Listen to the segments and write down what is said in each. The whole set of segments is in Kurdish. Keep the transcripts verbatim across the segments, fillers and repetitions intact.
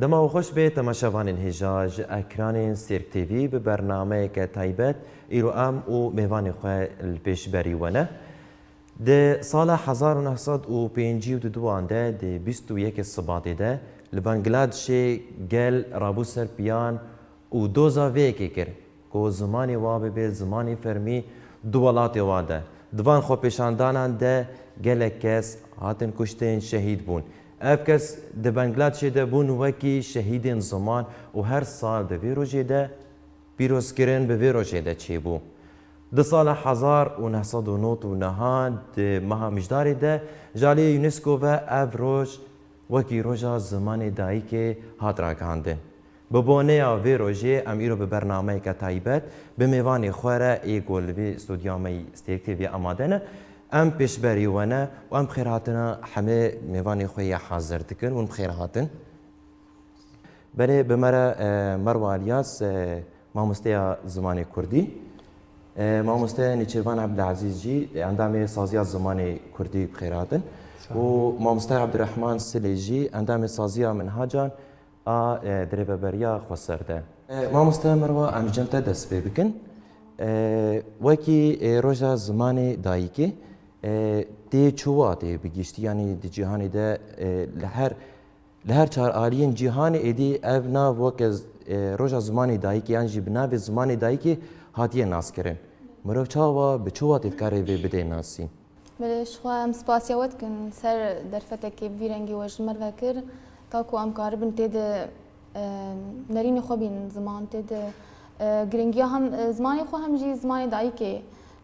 Dema we xweş bê temaşevanên hêja ji ekranên Sêrk T V bi bernameyeke taybet îro em û mêvanê xwe li pêş berî we ne. Di sala hezar û neh sed û pêncî û duan de di bîst û yekê Sibatê de li Bangladişê gel rabû ser piyan û doza vê yekê kir ku zimanê wa bibe zimanê fermî di welatê wa de. Di van xwepêşandanan de gelek kes hatin kuştin, şehîd bûn. Ev kes di Bangladişê de bûn wekî şehîdên ziman û her sal di vê rojê de pîrozkirin bi vê rojê de çêbû. Di sala hezar û neh sed û nod û nehan di meha Mijdarê de ji aliyê UNESCO ve ev roj wekî roja zimanê dayikê hat ragihandin. Bi boneya vê rojê em îro bi bernameyeke taybet bi mêvanê xwe re ê ku li vê stûdyoya me yî Stêrk T V amade ne. Em pêşberî we ne û em bi xêr hatina hemê mêvanê xwe yê hazir dikin. Hûn bi xêr hatin. Belê, bi me re, e, Merwa Elyas, e, mamosteya zimanê kurdî, e, mamoste Nêçîrvan Ebdilezîz jî, e, endamê saziya zimanê kurdî bi xêr hatin. Sağ û olun. Mamoste Ebdurehman Silê jî, endamê saziya Minhacan a, e, dirêveberiya xweser de. E, mamoste Merwa, em ji cem te dest pê bikin. E, wekî, e, roja zimanê dayikê, e, tê çi watê bi giştî, yanî di cîhanê de, e, li her Li her çar aliyên cîhanê êdî ev nav weke z-, e, roja zimanê dayikê yan jî bi navê zimanê dayikê hatiye naskirin. Mirov çawa, bi çi watê dikare vê bidê nasî? Belê, ji xwe em spasiya we dikin ser derfetekê bi vî rengî we ji me re vekir, ta ku em karibin tê de, e, nerînê xwe bînin ziman, tê de, e, giringiya hem, e, zimanê xwe hem jî zimanê dayikê,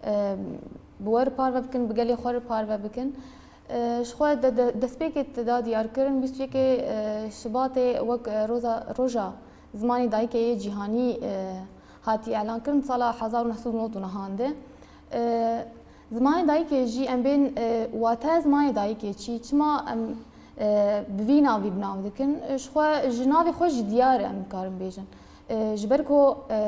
e, bi we re parve bikin, bi gelê xwe re parve bikin. E, ji xwe de, de, destpêkê te da diyarkirin, bîst û yekê, e, Şibatê wek, e, roza, roja zimanê dayikê yê cîhanî, e, hatî elankirin, sala hezar û neh sed û nod û nehan de. E, zimanê dayikê jî em bên, e, wateya zimanê dayikê çi, çima em, e, bi vî navî bi nav dikin? E, ji xwe, ji navê xwe jî diyar e, em dikarin bêjin. E, ji ber ku, e,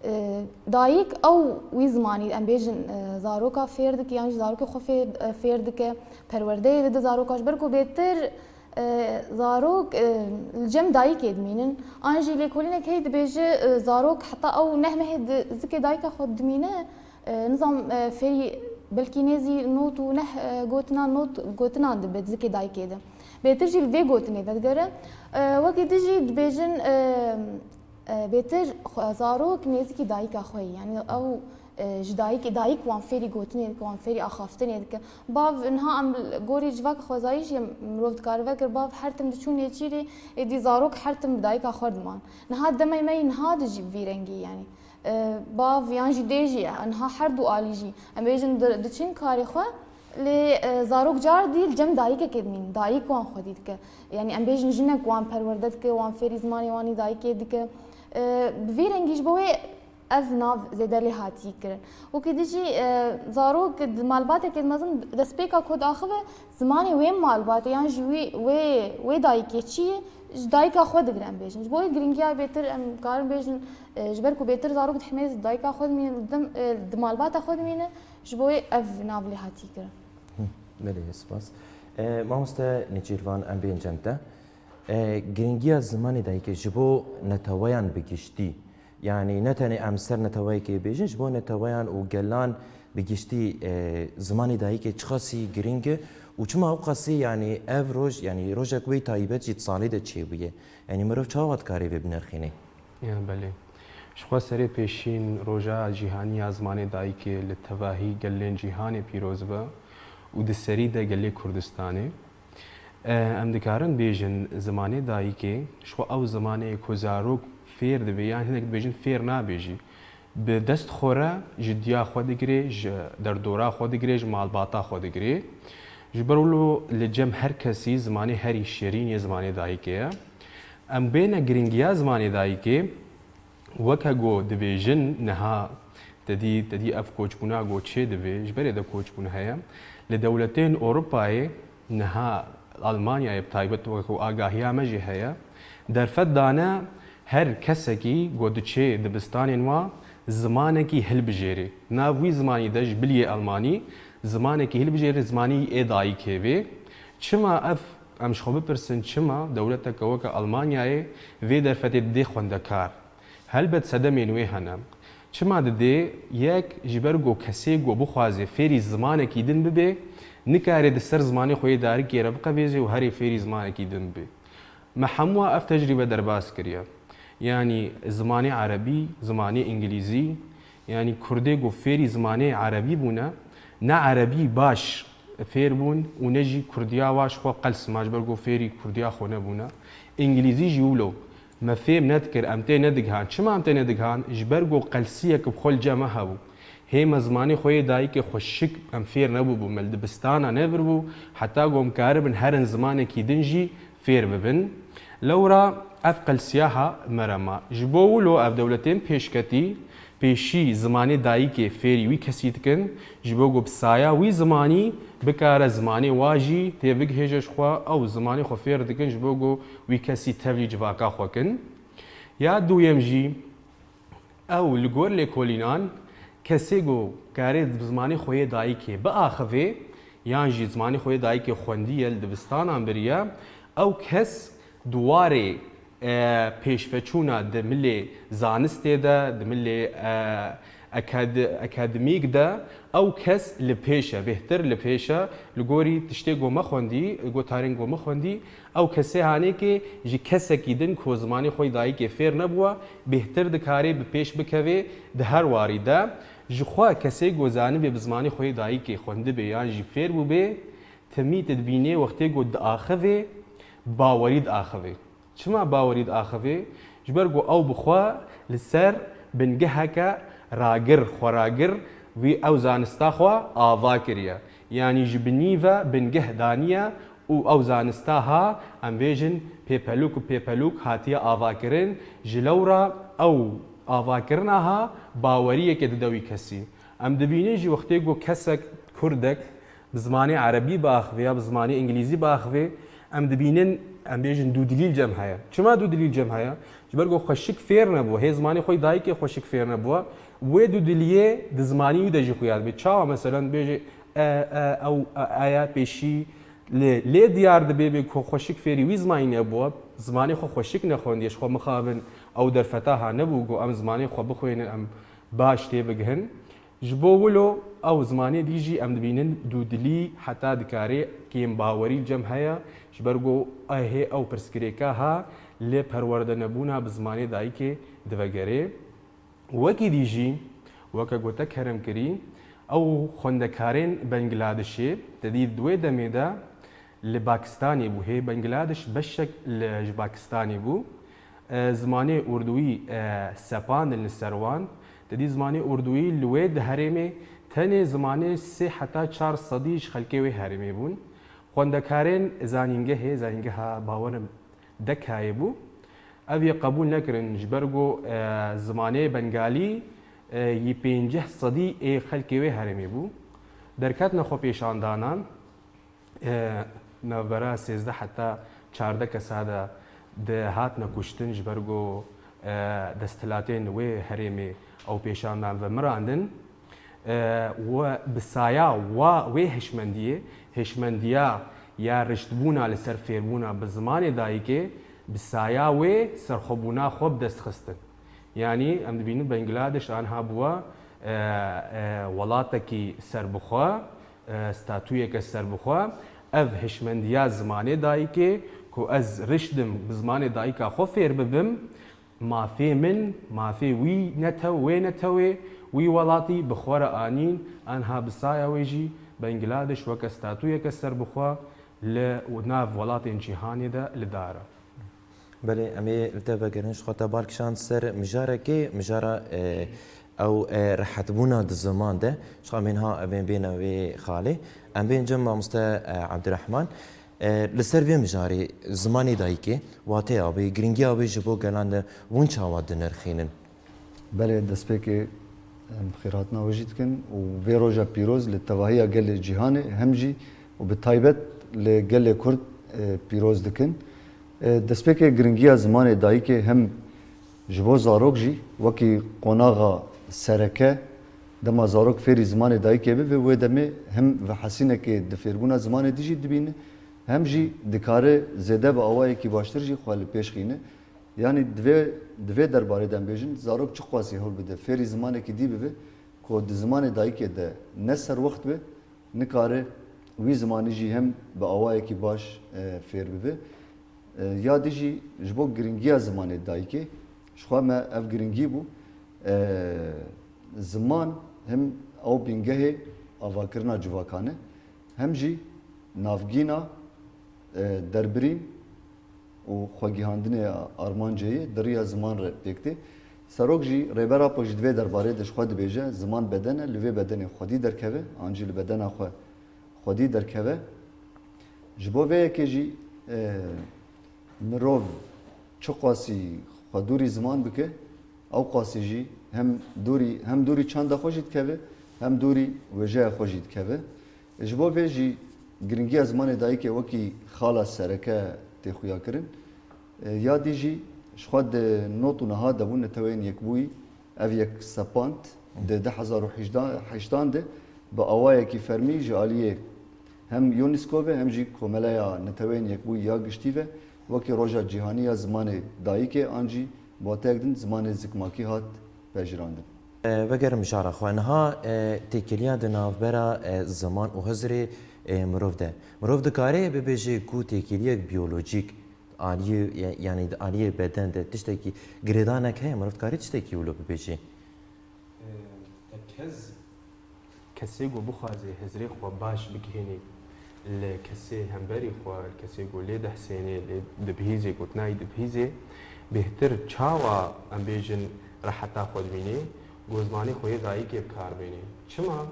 E, dayik ew wî zimanî, em bêjin, e, zaroka fêr dike, yan jî zarokê xwe fêr, e, fêr dike, perwerdeyê dide zaroka, ji ber ku bêtir, e, zarok, e, li cem dayikê dimînin. An jî lêkolînek heyî dibêje, e, zarok heta ew neh mehê di zikê dayika xwe dimîne, e, nizam, e, fêrî belkî nêzî nod û neh, e, gotina, nod gotinan dibe di zikê dayikê de. Bêtir jî li vê gotinê vedigere. E, wekî din jî dibêjin, e, E, bêtir xwe, zarok nêzîkî dayika xwe ye. Yanî ew, e, ji dayikê, dayik wan fêrî gotinê dike, wan fêrî axaftinê dike. Bav niha em li gorî civaka xwezayî jî mirov dikare vekir, bav her tim diçû nêçîrê, êdî zarok her tim bi dayika xwe diman. Niha demê me yî niha de jî bi vî rengî, yanî, e, bav yan jî dê jî, niha her du alî jî, em bêjin di-, diçin karê xwe, Lê, e, zarok car dî li cem dayikekê dimînin, dayik wan xwedî dike. Yanî em bêjin jinek wan perwerde dike, wan fêrî zimanê wan î dayikê dike. E, bi vî rengî ji bo wê ev nav zêde lê hatî kirin. Wekî din jî, e, zarok di malbatekê de mezin destpêka ku diaxive zimanê wê malbatê yan jî wî, wê, wê dayikê çi ye, ji dayika xwe digire em bêjin. Ji bo wê giringiya bêtir em karin bêjin, e, ji ber ku bêtir zarok dihmêz dayika xwe dimîne, di, e, di malbata xwe dimîne, Ji bo wê ev nav lê hatî kirin. Hı, belê, spas. E, mamoste Nêçîrvan, em bên cem te. E, giringiya zimanê dayikê ji bo neteweyan bi giştî, yanî ne tenê em ser neteweyekê bêjin, ji bo neteweyan û gelan bi giştî, e, zimanê dayikê çiqasî giring e û çima ew qasî, yanî ev roj, yanî rojek wê taybet jî di salê de çêbûye. Yanî mirov çawa dikare vê binirxîne? Ya, belê. Ji xwe serê pêşîn Roja Cîhanî ya Zimanê Dayikê li tevahî gelên cîhanê pîroz be û di serî de gelê Kurdistanê. E, em dikarin bêjin zimanê dayikê, ji xwe ew zimanê ku zarok fêr dibe, yan hinek dibêjin fêr nabe jî. Bi dest xwe re ji diya xwe digirê, ji derdora xwe digirê, ji malbata xwe digirê. Ji ber wilo li cem her kesî zimanê herî şêrîn yê zimanê dayikê ye. Em bêne giringiya zimanê dayikê, weke ku dibêjin niha te dî, te dî ev koçbûna ku çê dibe, ji berê de koçbûn heye. Li dewletên Ewropayê niha Almanyayê bi taybet weke ku agahiya me jî heye, derfet dane her kesekî ku diçê dibistanên wa zimanekî hilbijêrê. Nav wî zimanî de ji biliyê Almanî zimanekî hilbijêrê, zimanî ê dayikê bê. Çima ev Em ji xwe bipirsin, çima dewleteke weke Almanyayê vê derfetê didê xwendekar? Helbet sedemên wê hene. Çima didê? Yek, ji ber ku kesê ku bixwaze fêrî zimanekî din bibe, nikare di ser zimanê xwe yê darikê re biqevêze û herê fêrî zimanekî din bibe. Me hemûa ev tecrîbe derbas kiriye. Yanî zimanê erebî, zimanê îngilîzî, yanî kurdê ku fêrî zimanê erebî bûne, ne erebî baş fêr bûn û ne jî kurdiya wa ji xwe qels ma ji ber ku fêrî kurdiya xwe nebûne. Îngilîzî jî wilo. Me fêm nedikir, em tê nedigihan. Çima em tê nedigihan? Ji ber ku qelsiyek bi xwe li cem me hebû. Hê me zimanê xwe yê dayikê xweşik em fêr nebûbû, me li dibistana nebiribû, heta ku em karibin herin zimanekî din jî fêr bibin. Lewra ev qelsiya ha me re ma. Ji bo wilo ev dewletên pêşketî pêşî zimanê dayikê fêrî wî kesî dikin, ji bo ku bi saya wî zimanî bikare zimanê wa jî têbigihêje ji xwe, ew zimanê xwe fêr dikin ji bo ku wî kesî tevlî civaka xwe kin. Ya duyem jî, ew li gor lêkolînan kesê ku karê bi zimanê xwe yê dayikê biaxivê, yan jî zimanê xwe yê dayikê xwendiye, li dibistanan biriye, ew kes di warê, e, pêşveçûna di milê zanistê de, di milê, e, akad-, akademîk de, ew kes li pêş e, bêhtir li pêş e, li gorî tiştê ku me xwendî, gotarên ku me xwendî, ew kesê hanêkê ji kesekî din ku zimanê xwe yê dayikê fêr nebûwe, bêhtir dikarê bi pêş bikevê di her warî de. Ji xwe kesê ku zanibê bi zimanê xwe yê dayikê xwendibê yan jî fêr bûbê, timî tu dibînê wextê ku diaxivê, bawerî diaxivê. Çima bawerî diaxivê? Ji ber ku ew bi xwe li ser bingeheke ragir, xweragir, wî ew zanista xwe ava kiriye. Yanî ji binî ve bingeh daniye û ew zanista ha, em bêjin, pêpelûk bi pêpelûk hatiye avakirin. Ji lewra ew avakirina ha baweriyeke dide wî kesî. Em dibînin jî wextê ku kesek, kurdek, bi zimanê erebî biaxivê ya bi zimanê îngilîzî biaxivê, em dibînin, em bêjin, dûdilî li cem heye. Çima dûdilî li cem heye? Ji ber ku xweşik fêr nebû, hê zimanê xwe yê dayikê xweşik fêr nebû, wê dûdiliyê di zimanî wî de jî xuya dibe. Çawa, meselen, bêje, e, e, ew, e, e ya pêşî, lê, lê diyar dibe bê ku xweşik fêrî wî zimanî nebû, zimanê xwe xweşik nexwendiye, ji xwe mixabin ew derfeta ha nebû ku em zimanê xwe bixwînin, em baş tê bigihin. Ji bo wilo ew zimanê dî jî em dibînin dûdilî heta dikarê kêmbawerî li cem heye, ji ber ku hê ew pirsgirêka ha li perwerdenebûna bi zimanê dayikê divegerê. Wekî dî jî, weke ku te kerem kirî, ew xwendekarên Bengladişê, te dî di wê demê de li Pakistanê bû. Hê Bengladiş beşek li, ji Pakistanê bû. E, zimanê urdûyî, e, sepandin li ser wan. Te dî zimanê urdûyî li wê di herêmê tenê zimanê sê heta çar sedî ji xelkê wê herêmê bûn. Xwendekarên zanîngehê, zanîngeha bawerim Dekayê bû. Ev yê qebûl nekirin, ji ber ku, e, zimanê bengalî, e, yî pênceh sedî ê xelkê wê herêmê bû. Derketine xwe pêşandanan, e, navbera sêzdeh heta çardeh kesa de di hatine kuştin, ji ber ku, e, desthilatên wê herêmê ew pêşandan ve mirandin. E, we bi saya wa, wê hişmendiyê, hişmendiya ya riştbûna li ser fêrbûna bi zimanê dayikê, bi saya wê serxwebûna xwe bi dest xistin. Yanî em dibînin Bengladeş anha bûye, e, e, welatekî serbixwe, e, statûyeke serbixwe. Ev hişmendiya zimanê dayikê ku ez riştim bi zimanê dayika xwe fêr bibim, mafê min, mafê wî netew, wê netewê, wî welatî bi xwe re anîn, anha bi saya wê jî Bengladeş weke statûyeke serbixwe li nav welatên cîhanê de li dar e. Belê, em ê li te vegerin, ji xwe te bal kişand ser mijarekê, mijara, e, ew, e, rehetbûna di ziman de. Ji xwe em ê niha em ê bêne wê xalê. Em bên cem mamoste, e, Ebdirehman. E, li ser vê mijarê, zimanê dayikê, wateya wê, giringiya wê ji bo gelan de hûn çawa dinirxînin? Belê, destpêkê em xêrhatina we jî dikin û vê roja pîroz li tevahiya gelê cîhanê hem jî û bi taybet li gelê Kurd, e, pîroz dikin. E, destpêkê giringiya zimanê dayikê hem ji bo zarok jî wekî qonaxa sereke, dema zarok fêrî zimanê dayikê bibe, wê demê hem vehesînekê di fêrbûna zimanê dî jî dibîne, Hem jî dikare zêde bi awayekî baştir jî xwe li pêş xîne. Yanî di vê, di vê derbarê de em bêjin, zarok çiqasî hewl bide fêrî zimanekî dî bibe, ku di zimanê dayikê de ne serwext be, nikare wî zimanî jî hem bi awayekî baş, e, fêr bibe. E, ya dî jî ji bo giringiya zimanê dayikê, ji xwe me ev giringî bû. E, ziman hem ew bîngehê avakirina civakan e, hem jî navgîna, e, derbirîn û xwegihandinê armancê yê di riya ziman re pêk tê. Serok jî, Rêber Apo jî di vê derbarê de ji xwe dibêje, ziman beden e, li vê bedenê xwedî derkeve, an jî li bedena xwe xwedî derkeve. Ji bo vê yekê jî, e, mirov çiqasî xwe dûrî ziman bike, ew qasî jî hem dûrî, hem dûrî çanda xwe jî dikeve, hem dûrî wêjeya xwe jî dikeve. Ji bo vê jî giringiya zimanê dayikê wekî xala sereke tê xuyakirin. E, ya dî jî ji xwe di not û niha de bû, Neteweyên Yekbûyî ev yek sepand, di du hezar û hejdeh, heştan de bi awayekî fermî ji aliyê hem UNESCO ve hem jî Komeleya Neteweyên Yekbûyî ya Giştî ve wekî Roja Cîhanî ya Zimanê Dayikê an jî bi wateyek din zimanê zikmakî hat pejirandin. E, vegerim mijara xwe. Niha, e, têkiliya di navbera, e, ziman û hizrê, e, mirov de. Mirov dikare bibêje ku têkiliyek biyolojîk aliyê, ya-, yanî di aliyê beden de tiştekî girêdanek heye, mirov dikarî tiştekî wilo bibêje? E, te kes Kesê ku bixwaze hizrê xwe baş bigihênê li kesê hemberî xwe, li kesê ku lê dihsênê, lê dibihîzê, gotinayî dibihîzê, bêhtir çawa, em bêjin, reheta xwe dimînê, ku zimanê xwe yê dayikê bi kar bênê. Çima?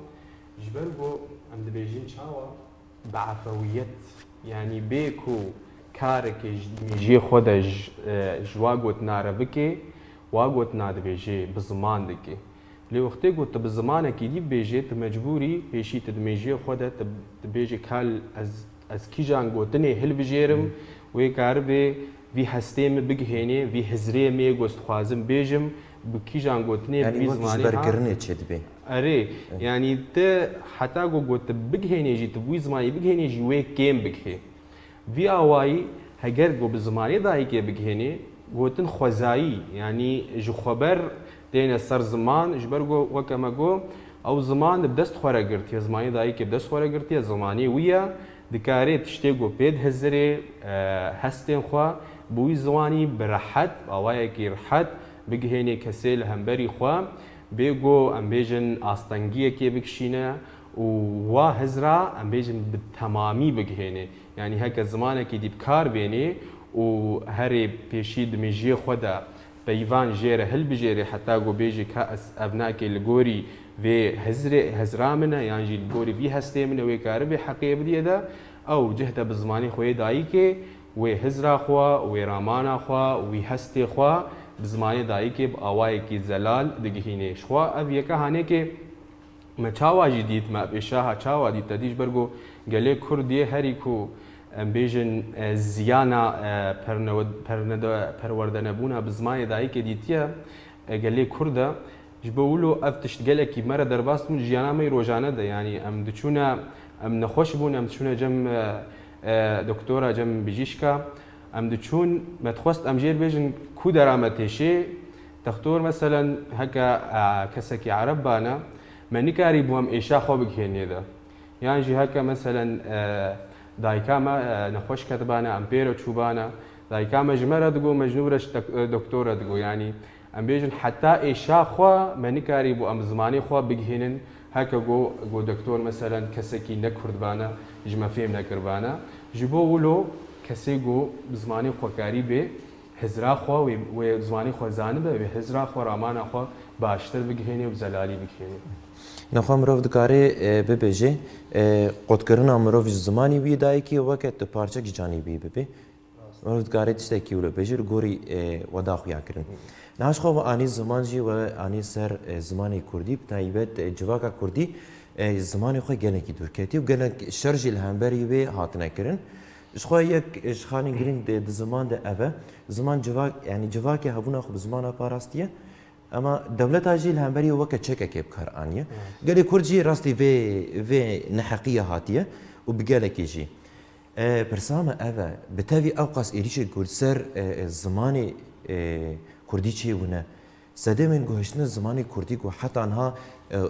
Ji ber ku em dibêjin çawa? Bi efewiyet, yanî bê ku karekê ji dimêjiyê xwe de ji, e, ji wa gotina re bike, wa gotina dibêje, bi ziman dike. Lê wextê ku tu bi zimanekî dî bibêjê, tu mecbûrî pêşî tu di mêjiyê xwe de tu, tu bêjê, kal ez, ez kîjan gotinê hilbijêrim, wê karibe vî hestê min bigihênê, vî hizrê min yê ku ez dixwazim bêjim, bi kîjan gotinê, bi Yanî vî wek ji zimanê ha. berkirinê çêdibe. Erê, Eh. yanî tu heta ku got tu bigihênê jî, tu bi wî zimanî bigihênê jî wê kêm bigihê. Vî awayî heger ku bi zimanê dayikê bigihênê, gotin xwezayî, yanî ji xweber têne ser ziman, ji ber ku weke me got, ew ziman bi dest xwe re girtiye, zimanê dayikê bi dest xwe re girtiye, zimanê wî ye, dikare tiştê ku pê dihizirê, e, hestên xwe bi wî zimanî bi rehet, bi awayekî rehet bigihênê kesê li hemberî xwe, bê ku em bêjin astengiyekê bikişîne û wa hizra em bêjin bi temamî bigihênê. Yanî heke zimanekî dî bi kar bênê û herê pêşî di mêjiyê xwe de peyvan jê re hilbijêrê heta ku bêjê ka ez ev nakê li gorî vê hizrê, hizra min e yan jî li gorî vî hestê min e wê karibê heqê bidiyê de, ew cih de bi zimanê xwe yê dayikê wê hizra xwe, wê ramana xwe, wî hestê xwe bi zimanê dayikê bi awayekî zelal digihînê. Ji xwe ev yeke hanekê Me çawa jî dît, me ev êşa ha çawa dît, te dî ji ber ku gelê Kurd yê herî ku em bêjin, e, ziyana, e, perne-, pernede-, perwerdenebûna bi zimanê dayikê dîtiye, e, gelê Kurd e. Ji bo wilo ev tişt gelekî me re derbas bûn, jiyana me yê rojane de, yanî em diçûne, em nexweş bûn, em diçûne cem, e, e, doktora, cem bijîşka, em diçûn, me dixwest em jê re bêjin ku dera me têşê, Textor, meselen, heke, e, kesekî ereb bane, me nikarîbû em êşa xwe bigihênê de. Yan jî heke, meselen, e, dayika me, e, nexweş ketibane, em pê re çûbane, dayika me ji me re digot, me ji nû re ji tek-, e, doktor re digot. Yanî, em bêjin, heta êşa xwe me nikarîbû em zimanê xwe bigihênin, heke go, go doktor, meselen, kesekî ne Kurd bane, ji me fêm nekiribane. Ji bo wilo kesê go bi zimanê xwe karîbê, hizra xwe, wê, wê zimanê xwe zanibe, wê hizra xwe, ramana xwe baştir bigihênê û bi zelalî bigihênê. Nexwe mirov dikare, e, bibêje, e, qotkirina mirov ji zimanî wî dayikê weke tu parçek ji canî wî bibê. Mirov dikare tiştekî wilo bêje, li gorî, e, we da xuya kirin. Niha ji xwe we anî ziman jî, we anî ser, e, zimanê kurdî, bi taybet, e, civaka kurdî, e, zimanê xwe gelekî dûr ketî û gelek şer jî li hemberî wê hatine kirin. Ji xwe yek ji xalên girîng di, di ziman de ev e. Ziman civak, yanî civakê hebûna xwe bi zimana parastiye. Ema dewleta jî li hemberî weke çekekê bi kar aniye. Evet. Gelê Kurd jî rastî vê, vê neheqiyê hatiye û bi gelekî jî. E, pirsa me ev e, bi tevî ewqas êrîşê ku li ser, e, e, zimanê, e, kurdî çêbûne, sedemên guhiştine zimanê kurdî ku heta niha, e, e,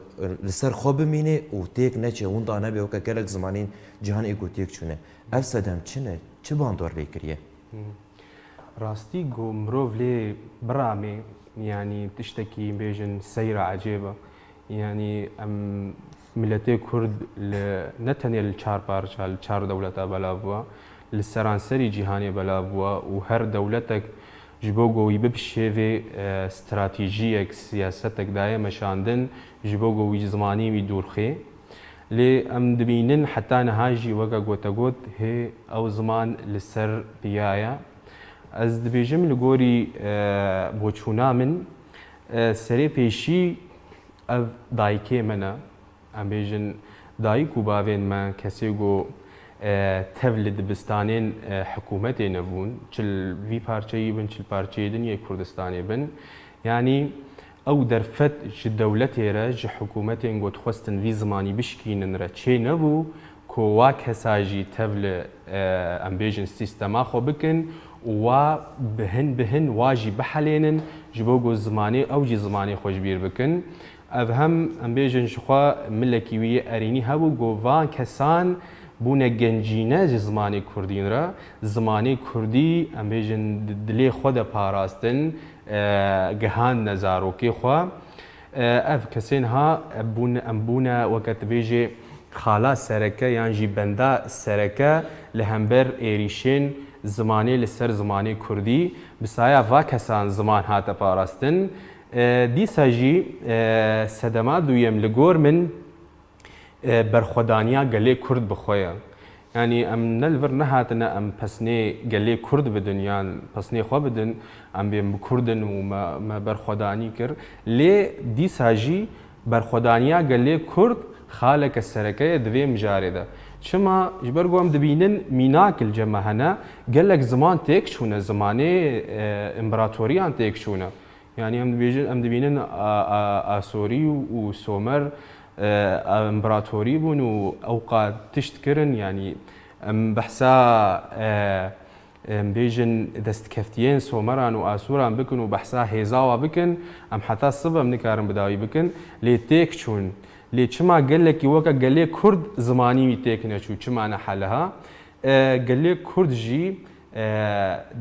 li ser xwe bimîne û têk neçe, winda nebe weke gelek zimanên cîhanê ku têk çûne. Ev sedem çi ne? Çi bandor lê kiriye? Hmm. Rastî ku mirov lê birame, yanî tiştekî bêjin seyra ecêb e. Yanî em miletê Kurd li, ne tenê li çar parça, li çar dewleta belav bûye, li seranserî cîhanê belav bûye û her dewletek ji bo ku wî bibişêvê, e, stratejiyek, siyasetek daye meşandin, ji bo ku wî zimanî wî dûr xê. Lê em dibînin heta niha jî weke ku te got, hê ew ziman li ser piya ye. Ez dibêjim li gorî, e, boçûna min, e, serê pêşî ev dayikê me ne. Em bêjin dayik û bavên me kesê ku, e, tev li dibistanên, e, hikûmetê nebûn, çi li vî parçeyî bin, çi li parçeyê din yê Kurdistanê bin. Yanî ew derfet ji dewletê re, ji hikûmetên ku dixwestin vî zimanî bişkînin re çê nebû, ku wa kesa jî tev li, e, em bêjin sîstema xwe bikin û wa bi hin bi hin wa jî bihelênin, ji bo ku zimanê, ew jî zimanê xwe ji bîr bikin. Ev hem, em bêjin, ji xwe milekî wî yê erênî hebû, ku van kesan bûne gencîne ji zimanê kurdîn re. Zimanê kurdî, em bêjin, di dilê xwe de parastin, e, gihandine zarokê xwe. E, ev kesên ha, e, bûn-, em bûne, weke tu bêjê, xala sereke yan jî benda sereke li hember êrîşên zimanê li ser zimanê kurdî. Bi saya va kesan ziman hate parastin. E, dîsa jî, e, sedema duyem li gor min, e, berxwedaniya gelê Kurd bi xwe ye. Yanî em ne li vir nehatine em pesnê gelê Kurd bidin yan pesnê xwe bidin, em bên bi Kurd in û me, me berxwedanî kir. Lê dîsa jî berxwedaniya gelê Kurd xaleke sereke ye di vê mijarê de. Çima? Ji ber ku em dibînin mînak li cem me hene, gelek ziman têk çûne, zimanê, e, împeratoriyan têk çûne. Yanî em dibêjin, em dibînin a, a, Asorî û Somer, e, a, împeratorî bûn û ewqa tişt kirin. Yanî em behsa, e, em bêjin destkeftiyên Someran û Asoran bikin û behsa hêza wa bikin, em heta siv em nikarin bi dawî bikin, lê têk çûn. Lê çima gelekî weke gelê Kurd zimanî wî têk neçû, çima ne heliha? E, gelê Kurd jî, e,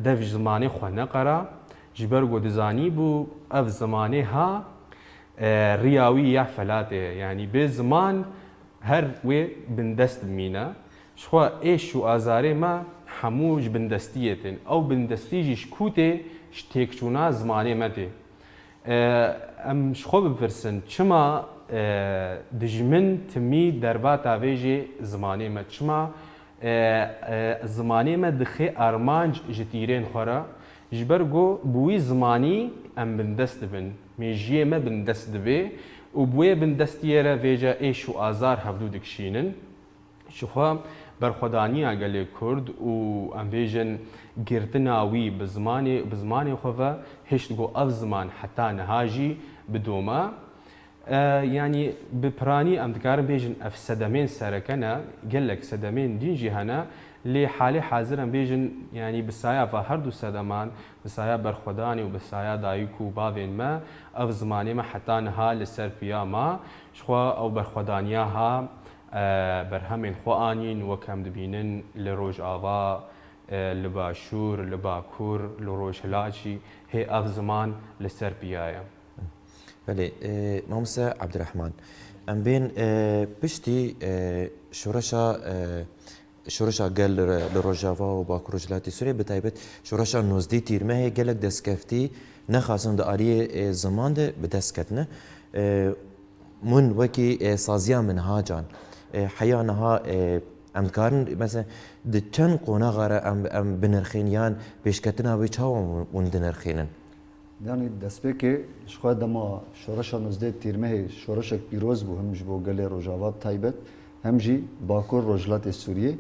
dev ji zimanê xwe neqera, ji ber ku dizanîbû ev zimanê ha, e, riya wî ya felatê ye. Yanî bê ziman her wê bindest bimîne. Ji xwe êş û azarê me hemû ji bindestiyê tên. Ew bindestî jî ji ku tê? Ji têkçûna zimanê me tê. E, em ji xwe bipirsin, çima, e, dijmin timî derbata vê jê zimanê me? Çima, e, e, zimanê me dixe armanc ji tîrên xwe re? Ji ber ku bi wî zimanî em bindest dibin, mêjiyê me bindest dibe û bi wê bindestiyê re vêca êş û azar hevdû dikişînin. Ji xwe berxwedaniya gelê Kurd û, em bêjin, girtina wî bi zimanê, bi zimanê xwe ve hişt ku ev ziman heta niha jî bidome. E, yanî bi piranî em dikarin bêjin ev sedemên sereke ne, gelek sedemên din jî hene, lê halê hazir em bêjin, yanî bi saya va her du sedeman, bi saya berxwedanê û bi saya dayik û bavên me, ev zimanê me heta niha li ser piya ma. Ji xwe ew berxwedaniya ha, e, berhemên xwe anîn, wek em dibînin li Rojava, e, li Başûr, li Bakur, li Rojhilat jî hê ev ziman li ser piya ye. Belê, e, Mamoste Abdurrahman, em bên, e, piştî, e, şoreşa, e, şoreşa gel li, li Rojava û Bakur Rojhilatê Sûriyê, bi taybet şoreşa nozdeh Tîrmehê gelek destkeftî nexasin di aliyê, e, ziman de bi dest ketine. E, Min wekî, e, saziya min ha can. E, heya niha, e, em dikarin, mesela, di çend qonaxa re em, em binirxên yan pêşketina wê çawa hûn, hûn dinirxînin? Yanî destpêkê ji xwe dema şoreşa nozdeh Tîrmehê şoreşek pîroz bû, hem ji bo gelê Rojava bi taybet, hem jî Bakur Rojhilatê Sûriyê.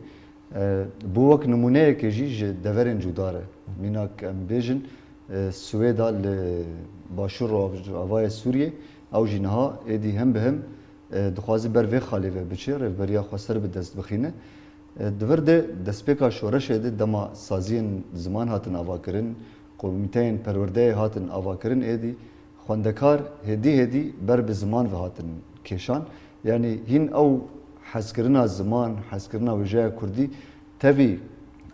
E, bû wek nimûneyekê jî ji deverên cuda re. Mînak em bêjin, e, Swêda li başûr Rojavayê Sûriyê, ew jî niha êdî hem bi hem, e, dixwaze ber vê xalê ve biçe, rêveberiya xwe ser bi dest bixîne. Di vir de destpêka şoreşê de dema saziyên ziman hatin avakirin, komîteyên perwerdeyê hatin avakirin êdî xwendekar hêdî hêdî ber bi ziman ve hatin kêşan. Yanî hîn ew hezkirina ziman, hezkirina wêjeya kurdî tevî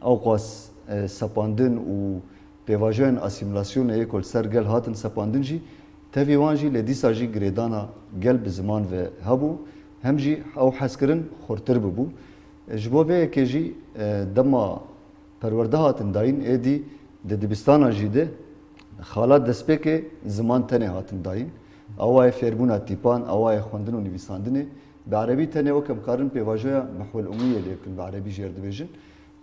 ew qas, e, sepandin û pêvajoyên asîmîlasyonê yê ku li ser gel hatin sepandin jî, tevî wan jî lê dîsa jî girêdana gel bi ziman ve hebû, hem jî ew hezkirin xurtir bibû. Ji bo vê yekê jî, e, dema perwerde hatin dayîn, êdî di dibistana jî de xala destpêkê ziman tenê hatin dayîn. Awayê fêrbûna tîpan, awayê xwendin û nivîsandinê, bi erebî tenê wek em karin pêvajoya mehwel umiyê lê bikin, bi erebî jê re dibêjin.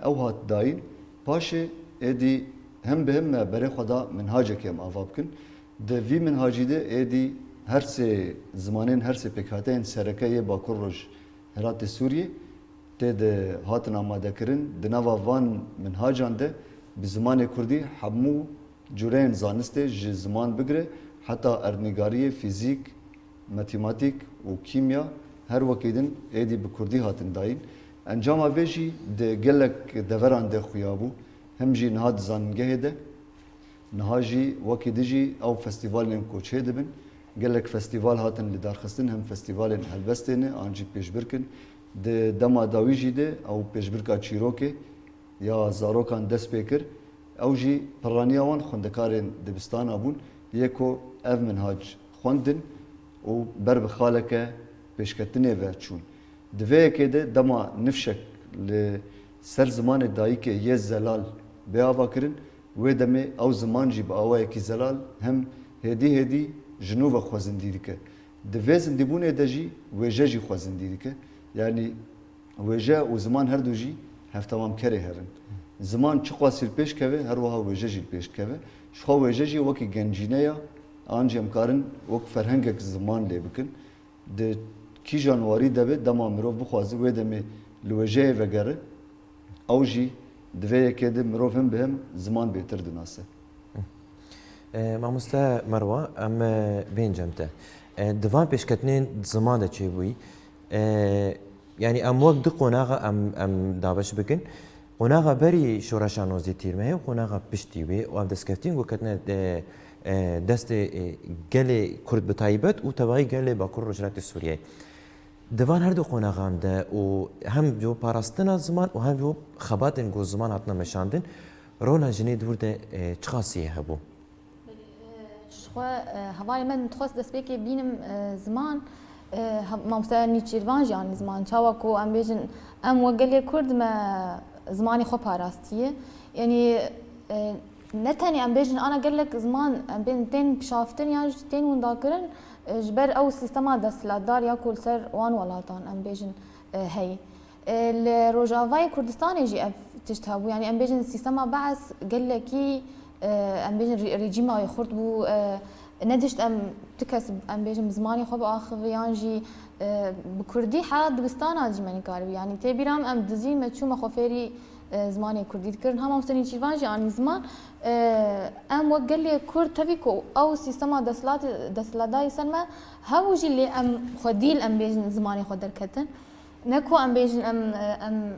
Ew hat dayîn. Paşê êdî hem bi hem me berê xwe da minhacekê em ava bikin. Di vî minhacî de êdî her sê zimanên, her sê pêkhateyên sereke yê Bakur Roj Heratê Sûriyê tê de hatin amadekirin. Di nava van minhacan de bi zimanê kurdî hemû cureyên zanistê ji ziman bigire heta erdnîgariyê, fîzîk, matematik û kîmya her wekî din êdî bi kurdî hatin dayîn. Encama vê jî di gelek deveran de xuya bû, hem jî niha di zanîngehê de. Niha jî wekî din jî ew festîvalên ku çêdibin, gelek festîval hatin lidarxistin, hem festîvalên helbestê ne, an jî pêşbirk in. Di dema dawî jî de ew pêşbirka çîrokê ya zarokan dest pê kir. Ew jî piraniya wan xwendekarên dibistana bûn, yê ku ev minhac xwendin û ber bi xaleke pêşketinê ve çûn. Di vê yekê de dema nifşek li ser zimanê dayikê yê zelal bê avakirin, wê demê ew ziman jî bi awayekî zelal hem hêdî hêdî ji nû ve xwe zindî dike. Di vê zindîbûnê de jî wêje jî xwe zindî dike. Yanî wêje û ziman her du jî hevtemamkerê hev in. Ziman çiqas jî li pêş keve, her wiha wêje jî li pêş dikeve. Ji xwe wêje jî wekî gencîne ya, an jî em karin wek ferhengek ziman lê bikin. Di kîjan warî de be, dema mirov bixwaze wê demê li wêjeyê vegere, ew jî di vê yekê de mirov him bi him ziman bêtir dinase. E, mamoste Merwa, em, e, bên cem te. E, di van pêşketinên ziman de çêbûyî. E, yanî em wek du qonaxa em, em dabeş bikin. Qonaxa berî şoreşa nozdeh Tîrmehê û qonaxa piştî wê û ev destkeftîn ku ketine, e, e, destê, e, gelê Kurd bi taybet û tevahî gelê Bakur Rojhilatê Sûriyeyê. Di van her du qonaxan de û hem ji bo parastina ziman û hem ji bo xebatên ku ziman hatine meşandin, rola jinê di wir de, e, çiqasî hebû? Belê, e, ji xwe, e, hevalê me dixwest destpêkê bînim, e, ziman, e, he-, mamoste Nîçîrvan jî anî ziman. Çawa ku em bêjin, em wek gelê Kurd me zimanê xwe parastiye. Yanî, e, ne tenê em bêjin ana gelek ziman em bên tên pişaftin yan jî tên windakirin, e, ji ber ew sîstema desthilatdar ya ku li ser wan welatan em bêjin, e, heye. E, li Rojavayê Kurdistanê jî ev tişt hebû. Yanî em bêjin sîstema Bees gelekî, e, em bêjin rê-, rejîma wê xurt bû. E, nedişt em tu kes em bêjin bi zimanê xwe biaxive yan jî, e, bi kurdî heya dibistana jî me nikaribû. Yanî tê bîra min em dizî me çû me xwe fêrî, e, zimanê kurdî dikirin. Ha mamoste Nîçîrvan jî anî ziman. E, em wek gelê Kurd tevî ku ew sîstema desthilatê, desthilatdayî ser me hebû jî lê em xwedî li em bêjin zimanê xwe derketin. Ne ku em bêjin em, em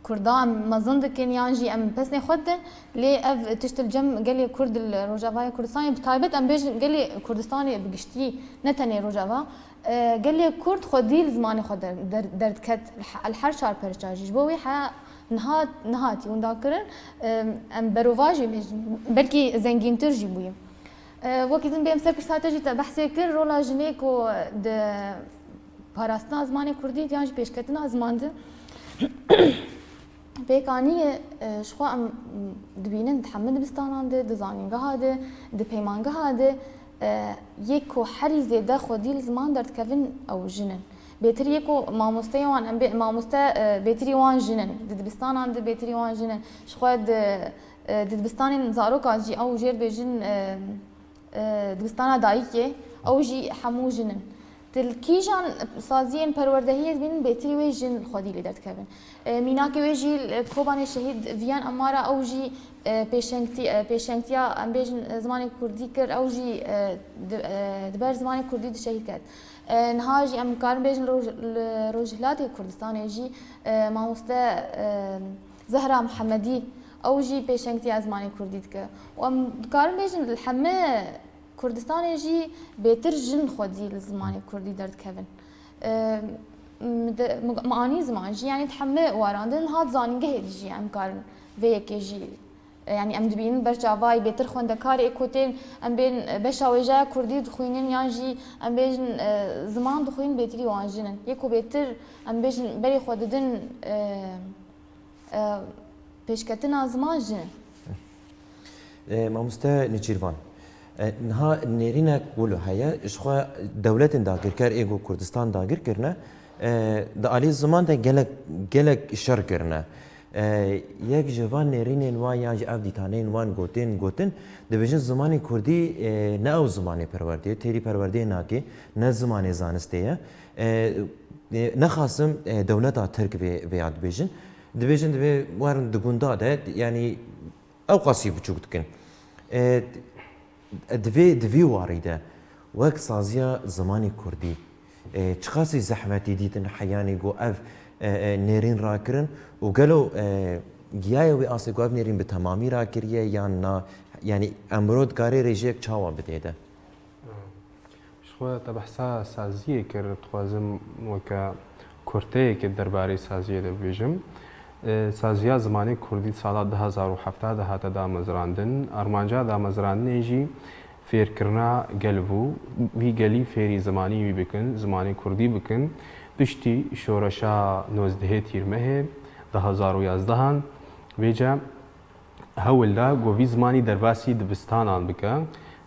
Kurda em mezin dikin yan jî em pesnê xwe didin, lê ev tişt li cem gelê Kurd li Rojavayê Kurdistanê, bi taybet em bêjin gelê Kurdistanê bi giştî, ne tenê Rojava, e, gelê Kurd xwedî li zimanê xwe der-, der-, derdiket li he-, li her çar perça jî. Ji bo wê heya niha, nihatî windakirin, e, em berovajî bêjin, belkî zengîntir jî bûyî. E, wekî din bê em ser pirsa te jî te behsê kir, rola jinê ku di parastina zimanê kurdî yan jî pêşketina ziman de pêk aniye, e, ji xwe em dibînin di hemû dibistanan de, di zanîngeha de, di peymangeha de, e, yê ku herî zêde xwedî li ziman derdikevin ew jin in. Bêtir yê ku mamosteya wan em bê, mamoste, e, bêtirî wan jin in. Di dibistanan de bêtirî wan jin in. Ji xwe di, e, di dibistanên zarokan jî ew jêr dibêjin, e, e, dibistana dayikê, ew jî hemû jin in. Di kîjan saziyên perwerdehiyê dibînin bêtirî wê jin xwedî lê derdikevin. E, mînakê wê jî li Kobanê Şehîd Viyan Amara ew jî, e, pêşengtî-, e, pêşengtiya, em bêjin, e, zimanê kurdî kir, ew jî, e, di, e, di ber zimanê kurdî dişehîd ket. E, niha jî em karin bêjin li Roj-, li Rojhilatê Kurdistanê jî, e, mamoste, e, Zehra Mihemedî, ew jî pêşengtiya zimanê kurdî dike. Û em dikarin bêjin li hemî Kurdistanê jî bêtir jin xwedî li zimanê kurdî derdikevin. E, m-, de-, m-, mi anî ziman jî, yanî di hemî waran de niha di zanîngehê de jî em karin vê yekê jî, e, yanî em dibînin ber çavayî bêtir xwendekarê ê ku tên em bên, e, beşa wêjaya kurdî dixwînin yan jî em bêjin, e, ziman dixwînin bêtirî wan jin in. Yê ku bêtir em bêjin berê xwe didin, e, e, pêşketina ziman jin in. E, mamoste Nêçîrvan, e, niha nêrînek wilo heye, ji xwe dewletên dagirker ê ku Kurdistan dagir kirine, e, di alî ziman de gelek, gelek şer kirine. E, yek ji van nêrînên wan yan jî ev dîtaneyên wan gotên, gotin, dibêjin zimanê kurdî, e, ne ew zimanê perwerdê ye, têrî perwerdê nake, ne zimanê zanistê ye. E, e, nexasim, e, dewleta Tirk vê, vê ya dibêjin. Dibêjin divê werin di gunda de, yanî ew qasî biçûk dikin. E, di vê, di vî warî de wek saziya zimanê kurdî, e, çiqasî zehmetî dîtin heyanî ku ev, e, e, nêrîn rakirin û gelo, e, giyaye wê astê ku ev nêrîn bi temamî rakiriye yan na, yanî emro dikarê rêjeyek çawa bidê de? Ji xwe te behsa saziyê kir, dixwazim weke kurteyekê derbarê saziyê de bibêjim. E, saziya zimanê kurdî sala du hezar û hevdeh de hate damezrandin. Armanca damezrandinê jî fêrkirina gel bû. Vî gelî fêrî zimanî wî bikin, zimanê kurdî bikin. Piştî şoreşa nozdehê Tîrmehê du hezar û yazdehan vêce hewl da ku vî zimanî derbasî dibistanan bike,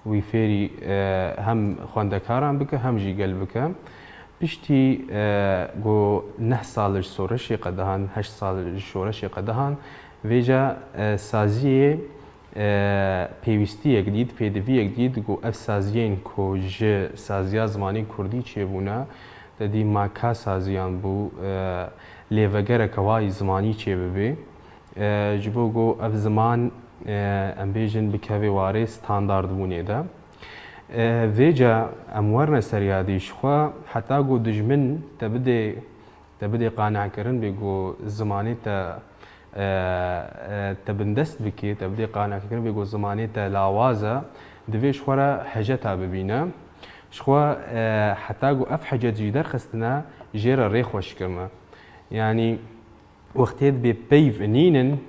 wî fêrî, e, hem xwendekaran bike, hem jî gel bike. Piştî, e, ku neh sal ji şoreşê qedihan, heşt sal ji şoreşê qedihan, vêca, e, saziyê, e, pêwîstiyek dît, pêdiviyek dît ku ev saziyên ku ji saziya zimanê kurdî çêbûne, te dî ma ka saziyan bû, e, lêvegereke wayî zimanî çêbibe. E, ji bo ku ev ziman, e, em bêjin bikeve warê standardbûnê de. E, vêca em werine ser yadî ji xwe heta ku dijmin te bidê, te bidê qanekirin bê ku zimanê te, e, e, te bindest bikê, te bidê qanekirin bê ku zimanê te lawaz e, divê ji xwe re heceta bibîne. Ji xwe, e, heta ku ev hecet jî derxistine, jê re rê xweş kirine. Yanî, wextê dibê peyv nînin,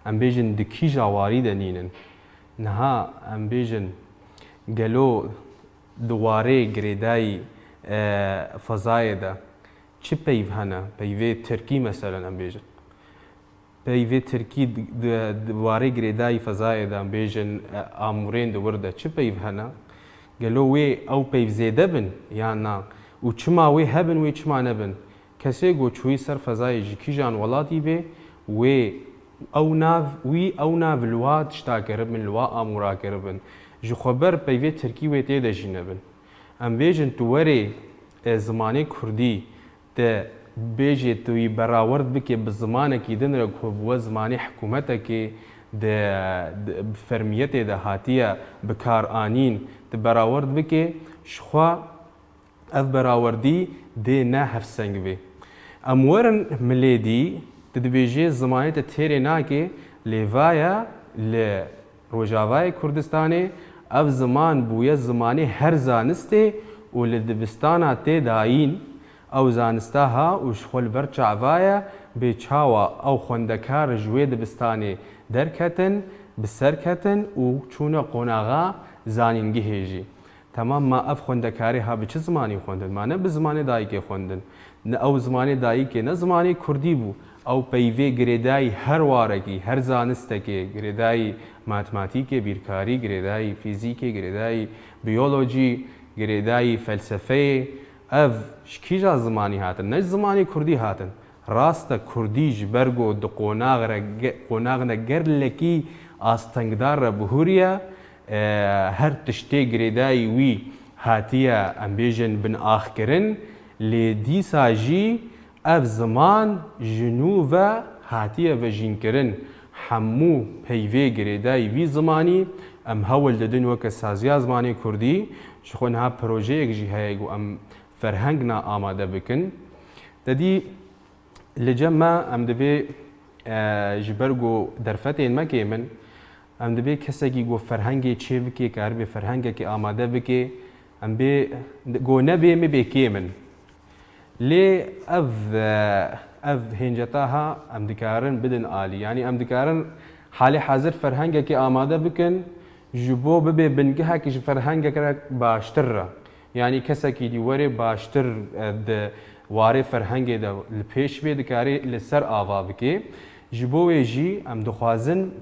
em bêjin di kîja warî de nînin. Niha em bêjin gelo di warê girêdayî, e, fezayê de çi peyv hene? Peyvê tirkî meselen em bêjin. Peyvê tirkî di, di, di warê girêdayî fezayê de em bêjin, e, amûrên di wir de çi peyv hene? Gelo wê ew peyv zêde bin yan na? Û çima wê hebin, wê çima nebin? Kesê ku çûyî ser fezayê ji kîjan welatî bê, wê ew nav, wî ew nav li wa tişta kiribin, li wa amûra kiribin. Ji xwe ber peyvê tirkî wê tê de jî nebin. Em bêjin tu werê, e, zimanê kurdî te bêjê tu yî berawerd bikê bi zimanekî din re ku bi we zimanê hikûmetekê de, de, bi fermiyetê de hatiye bi kar anîn, tu berawerd bikê, ji xwe ev berawerdî dê ne hevseng bê. Em werin milê dî, tu dibêjê zimanê te têrê nake, lê va ye li Rojavayê Kurdistanê ev ziman bûye zimanê her zanistê û li dibistana tê dayîn, ew zanista ha û ji xwe li ber çava ye, bê çawa ew xwendekar ji wê dibistanê derketin, bi ser ketin û çûne qonaxa zanîngehê jî. Temam, ma ev xwendekarê ha bi çi zimanî xwendin? Ma ne bi zimanê dayikê xwendin. Ne ew zimanê dayikê, ne zimanê kurdî bû. Ew peyvê girêdayî her warekî, her zanistekê, girêdayî matematîkê, bîrkarî, girêdayî fîzîkê, girêdayî biyolojî, girêdayî felsefeyê. Ev ji kîja zimanî hatin? Ne ji zimanê kurdî hatin. Rast e, kurdî ji ber ku di qonax re ge-, qonaxine gelekî astengdar re bihuriye, e, her tiştê girêdayî wî hatiye, em bêjin, binaxkirin, lê dîsa jî ev ziman ji nû ve hatiye vejînkirin. Hemû peyvê girêdayî vî zimanî em hewl didin weke saziya zimanê kurdî. Ji xwe niha projeyek jî heye ku em ferhengna amade bikin. Te dî li cem me em dibê, e, ji ber ku derfetên me kêm in, em dibê kesekî ku ferhengê çê bike, karibê ferhengekê amade bike, em bê, ku nebê, me bê kêm in. Lê ev, e, ev hênceta ha em dikarin bidin alî. Yanî em dikarin halê hazir ferhengekê amade bikin, ji bo bibê bingehek ji ferhengek re baştir re. Yanî kesekî dî were baştir, e, di warê ferhengê de li pêş bê, dikarê li ser ava bike. Ji bo wê jî em dixwazin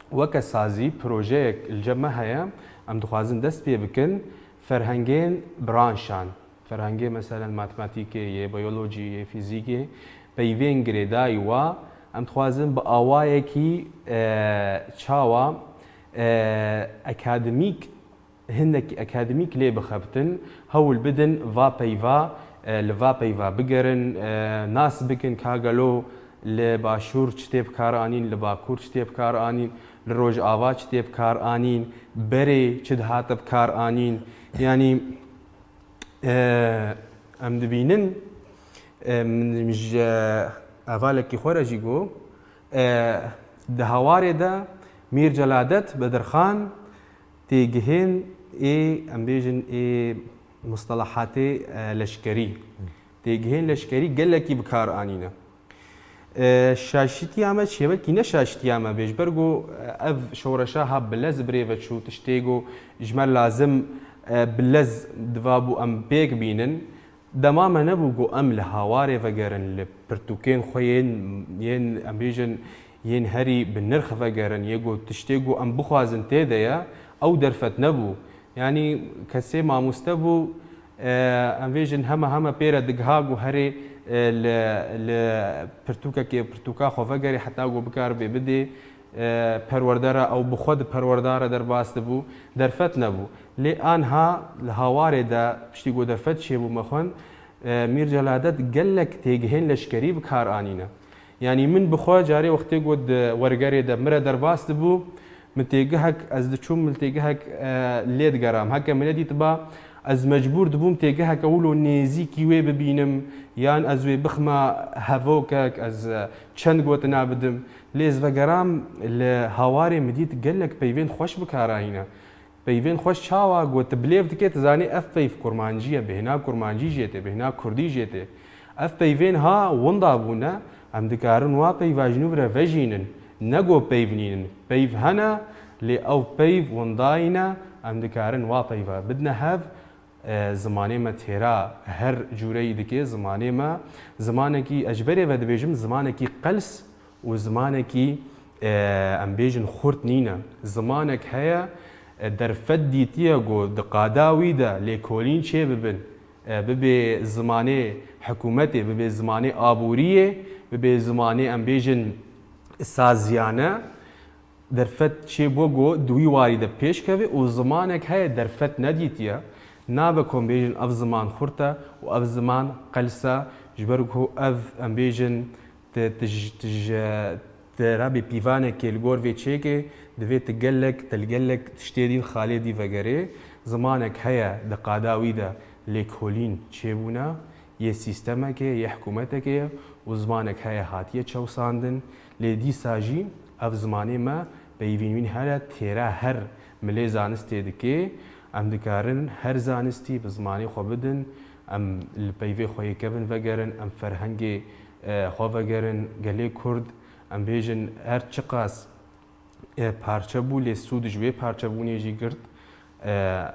weke sazî projeyek li cem me heye, em dixwazin dest pê bikin ferhengên branşan. Ferhengê, meselen, matematîkê, yê biyolojî, yê fîzîkê, peyvên girêdayî wa, em dixwazin bi awayekî, e, çawa, e, akademîk, hindekî akademîk lê bixebitin, hewl bidin va peyva, e, li va peyva bigerin, e, nas bikin ka gelo li Başûr çi tê bi kar anîn, li Bakur çi tê bi kar anîn, li Rojava çi tê bi kar anîn, berê çi dihate bi kar anîn. Yanî, e, em dibînin, e, min ji hevalekî xwe re jî got, e, di hawarê de Mîr Celadet Bedirxan têgihên ê, em bêjin, ê mustalahatê, e, leşkerî, têgihên leşkerî gelekî bi kar anîne. E, şaşitiya me çêwekî ne şaşitiya me bê, ji ber ku, e, ev şoreşa ha bi lez birê ve çû, tiştê ku ji me lazim, e, bi lez diva bû em pêk bînin. Dema me nebû ku em li hawarê vegerin, li pirtûkên xwe yên, yên, em bêjin, yên herî bi nirx vegerin, yê ku tiştê ku em bixwazin tê de ye, ew derfet nebû. Yanî kesê mamoste bû, e, em vêjin heme heme pê re digiha ku herê, e, li, li pirtûkekê, pirtûka xwe vegerê heta ku bikaribe bidê, e, perwerde re, ew bi xwe di perwerda re derbas dibû, derfet nebû. Lê anha li hawarê de piştî ku derfet çêbû me xwend, e, Mîr Celadet gelek têgihên leşkerî bi kar anîne. Yanî min bi xwe carê wextê ku di wergerê de min re derbas dibû, min têgihek, ez diçûm, min têgihek, e, lê digeram. Heke min nedîtiba, ez mecbûr dibûm têgiheke wilo nêzîkî wê bibînim, yan ez wê bixima hevokek, ez, e, çend gotina bidim. Lê ez vegeram, li hawarê min dît gelek peyvên xweş bi kar anîne. Peyvên xweş çawa? Got, tu bilêv dikê, tu zanî ev peyv kurmancî ye, bêhna kurmancî jê tê, bêhna kurdî jê tê. Ev peyvên ha winda bûne, em dikarin wa peyva ji nû re vejînin, ne got peyv nînin. Peyv hene, lê ew peyv windayî ne, em dikarin wa peyva bidine hev. E, zimanê me têra her cûreyî dike, zimanê me zimanekî, ez ji berê ve dibêjim, zimanekî qels û zimanekî, e, em bêjin xurt nîne. Zimanek heye, e, derfet dîtiye ku di qada wî de lêkolîn çêbibin, e, bibe zimanê hikûmetê, bibe zimanê aboriyê, bibe zimanê, em bêjin, saziyane. Derfet çêbû ku di wî warî de pêş keve û zimanek heye derfet nedîtiye. Nabe ku em bêjin ev ziman xurt e û ev ziman qels e, ji ber ku ev, em bêjin, Ti, ti ji, ti ji, ti rabê pîvanekê li gor vê çêkê, divê ti gelek, ti li gelek tiştê dîn xalê dî vegerê. Zimanek heye di qada wî de lêkolîn çêbûne, yê sîstemekê, yê hikûmetekê ye û zimanek heye hatiye çewsandin. Lê dîsa jî ev zimanê me peyvîn wîn here têra her milê zanistê dike. Em dikarin her zanistî bi zimanê xwe bidin, em li peyvê xwe yê kevin vegerin, em ferhengê e, xwe vegerin, gelê Kurd, em bêjin, her çiqas, e, parçe bû, lê sûd ji wê parçebûnê jî girt. E,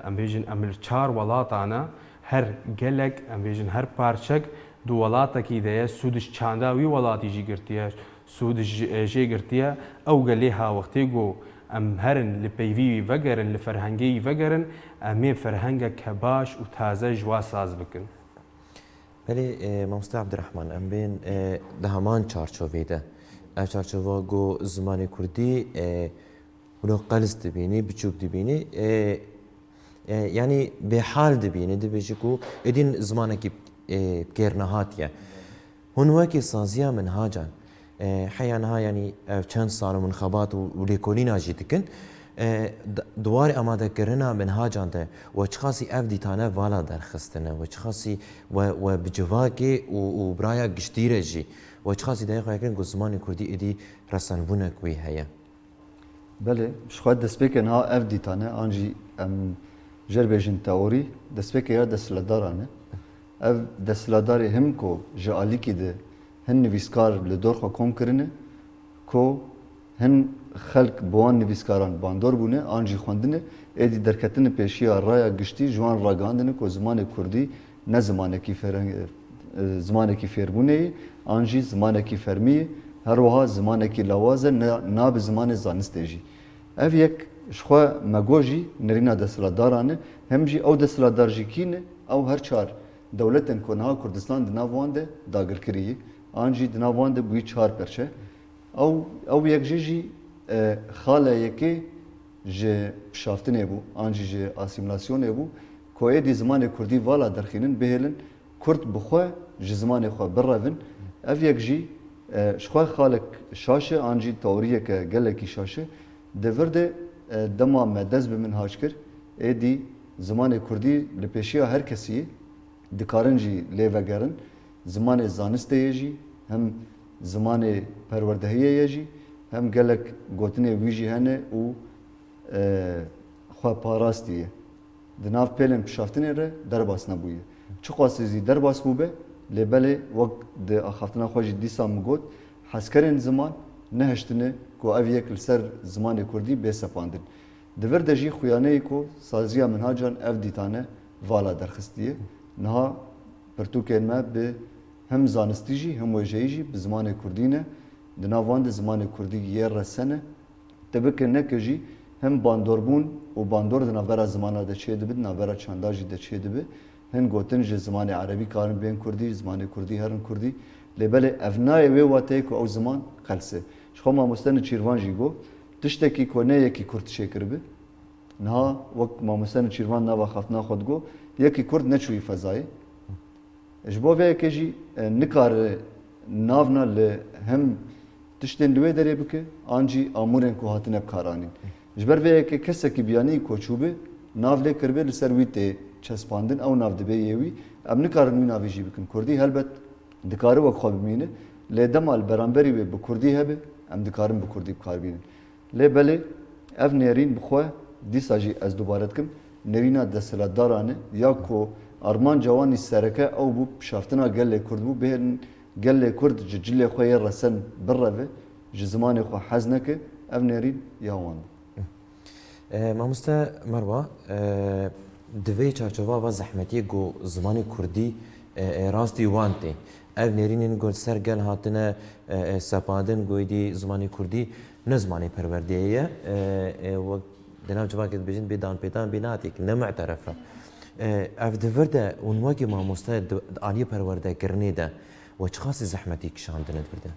em bêjin, em li çar welatan e, her gelek, em bêjin, her parçek di welatekî de ye, sûd ji çanda wî welatî jî girtiye, sûd ji, e, jê girtiye. Ew gelê ha wextê ku em herin li peyvî wî vegerin, li ferhengê wî vegerin, em ê ferhengeke baş û taze ji wa saz bikin. Belê, e, mamoste Abdurrahman, em bên, e, di heman çarçovê de. Ev çarçova ku zimanê kurdî, e, wilo qels dibînî, biçûk dibînî, e, E, yanî bêhal dibîne, dibêje ku êdî zimanekî, e, kêr nehatiye. Hûn wekî saziya minhacan, e, heya niha, yanî ev çend sal û min xebat û, û lêkolîna jî dikin, e, di, di warê amadekirina minhacan de we çiqasî ev dîtane vala derxistine, we çiqasî we, we bi civakê û, û bi raya giştî re jî we çiqasî dayê xwe kirin ku zimanê kurdî êdî resenbûnek wî heye? Belê, ji xwe destpêkê niha ev dîtane, an jî em jê re bêjin teorî, destpêkê ya desthilatdaran e. Ev desthilatdarê him ku ji alîkî de hin nivîskar li dor xwe kom kirine, ku hin xelk bi wan nivîskaran bandor bûne, an jî xwendine, êdî derketine pêşiya raya giştî ji wan ragihandine ku zimanê kurdî ne zimanekî fereng-, e, zimanekî fêrbûnê ye, an jî zimanekî fermî ye, her wiha zimanekî lawaz e, ne, nabe zimanê zanistê jî. Ev yek ji xwe me got jî nêrîna desthilatdaran e, hem jî ew desthilatdar jî kî ne, ew her çar dewletên ku niha Kurdistan di nav wan de dagirkirî ye, an jî di nav wan de bûyî çar perçe. Ew, ew yek jî jî, e, xala yekê ji pişaftinê bû, an jî ji asîmîlasyonê bû, ku êdî zimanê kurdî vala derxînin, bihêlin kurd bi xwe ji zimanê xwe birevin. Ev yek jî, e, ji xwe xalek şaş e, an jî teoriyeke gelekî şaş e. Di vir de, e, dema me dest bi minhac kir, êdî zimanê kurdî li pêşiya her kesî ye. Dikarin jî lê vegerin. Zimanê zanistê ye jî, hem zimanê perwerdehiyê ye jî, hem gelek gotinê wî jî hene û, e, xwe parastî ye. Di nav pêlên pişaftinê re derbas nebûye. Çiqasî zî derbas bûbe, lê belê wek di axaftina xwe jî dîsa min got, hezkerên ziman nehiştine ku ev yek li ser zimanê kurdî bê sepandin. Di vir de jî xuyaneyê ku saziya minhacan ev dîtane vala derxistiye. Niha pirtûkên me bi hem zanistî jî, hem wêjeyî jî bi zimanê kurdî ne. Di nav wan de zimanê kurdî yê resen e. Te bike neke jî hem bandorbûn û bandor di navbera zimana de çêdibe, di navbera çanda jî de çêdibe. Hin gotin ji zimanê erebî karin bên kurdî, zimanê kurdî herin kurdî. Lê belê ev nayê wê wateyê ku ew ziman qelse. Ji xwe mamoste Nêçîrvan jî got, tiştekî ku ne yekî kurd çêkiribe. Niha wek mamoste Nêçîrvan nava xaftina xwe digot, yekî kurd neçûyî fezayê. Ji bo vê yekê jî, e, nikare navna li hem tiştên li wê derê bike, an jî amûrên ku hatine bikaranîn. Ji ber vê yekê kesekî biyanî ku çûbe, nav lê kiribe, li ser wî tê çespandin, ew nav dibe yê wî. Em nikarin wî navê jî bikin kurdî. Helbet dikare wek xwe bimîne, lê dema li beramberî wê bi kurdî hebe, em dikarin bi kurdî bi kar bînin. Lê belê ev nêrîn bi xwe, dîsa jî ez dubare dikim, nêrîna desthilatdaran e, ya ku armanca wan î sereke ew bû, pişaftina gelê Kurd bû, bihêlin gelê Kurd ji cilê xwe yê resen bireve, ji zimanê xwe hez neke, ev nêrîn ya wan bû. E, mamoste Merwa, e, di vê çarçova va zehmetiyê ku zimanê kurdî, e, e, rastî wan tê. Ev nêrînên ku li ser gel hatine, e, e, sepandin, ku êdî zimanê kurdî ne zimanê perwerdeyê ye, e, e, wek di nav civakê dibêjin bê danpêdan, bê nehatî, ne mu'teref e. E, ev di vir de hûn wekî mamoste di, di aliyê perwerdekirinê de we çiqasî zehmetî kişandine di vir de?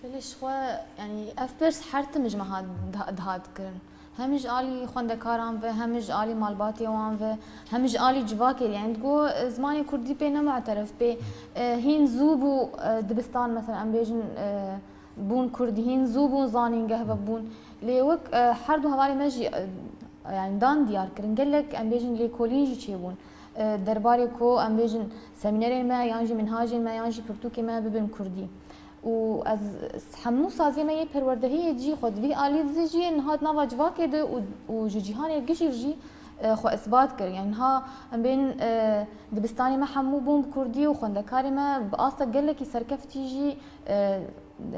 Belê, ji xwe, yanî, ev pirs her tim ji me hat, diha-, dihat kirin. Hem ji alî xwendekaran ve, hem ji alî malbatê wan ve, hem ji alî civakê, yanî, digo, e, zimanê kurdî pê ne mu'teref, pê, e, hîn zû bû, e, dibistan, mesela, em bêjin, e, bûn kurdî, hîn zû bûn zanîngeh ve bûn. Lê wek, e, her du hevalê me jî, e, yanî, dan diyar kirin, gelek, em bêjin, lêkolîn jî çêbûn. E, derbarê ku, em bêjin, semînerên me, yan jî minhajên me, yan jî pirtûkê me bibin kurdî. Û ez hemû saziyê me yê perwerdehiyê jî xwe di vî alî de jî niha di nava civakê de û, û ji cîhanê gişî jî, e, xwe isbat kir. Yani niha em bên, e, dibistanê me hemû bûn bi kurdî û xwendekarê me bi asta gelekî serkeftî jî, e,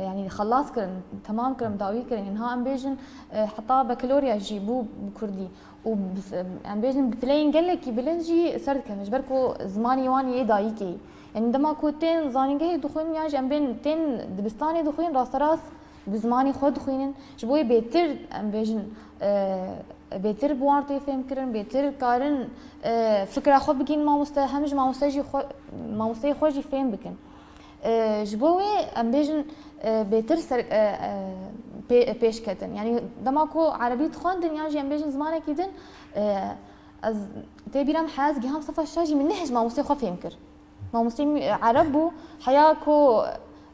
yani xelas kirin, temam kirin, dawî kirin. Yani niha em bêjin, e, heta bakalorya jî bû bi kurdî. Û bi, em bêjin bi pileyên gelekî bilind jî ser dikevin, ji ber ku zimanê wan yê dayikê ye. Yanî dema ku tên zanîngehê dixwînin yan jî em bên tên dibistanê dixwînin, rasterast bi zimanê xwe dixwînin. Ji bo wê bêtir, em bêjin, e, bêtir bi wan tê fêmkirin, bêtir karin, e, fikra xwe bigihînin mamoste, hem ji mamoste jî xwe, mamosteyê xwe jî fêm bikin. E, ji bo wê em bêjin, e, bêtir ser, e, e, pê-, pêş ketin. Yanî dema ku erebî dixwendin yan jî em bêjin zimanekî din, e, Ez tê bîra min heya ez giham sefa şeş jî min neh ji mamosteyê xwe fêm kir. Mamosteyê min, e, ereb bû, heya ku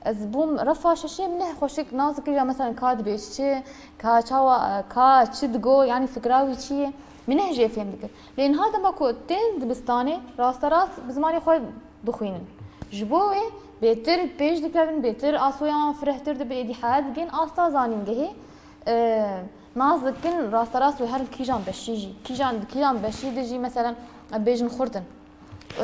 ez bûm refa şeşê min neh xweşik nas dikir ya, mesela ka dibêj çi, ka çawa, e, ka çi digo, yanî fikra wî çi ye, min neh jê fêm dikir. Lê niha dema ku tên dibistanê, rasterast bi zimanê xwe dixwînin. Ji bo wê bêtir pêş dikevin, bêtir asoyan firehtir dibe, êdî heya digên asta zanîngehê, e, nas dikin rasterast wê herin kîjan beşî jî. Kîjan, kîjan beşî de jî, meselen, em bêjin xurt in.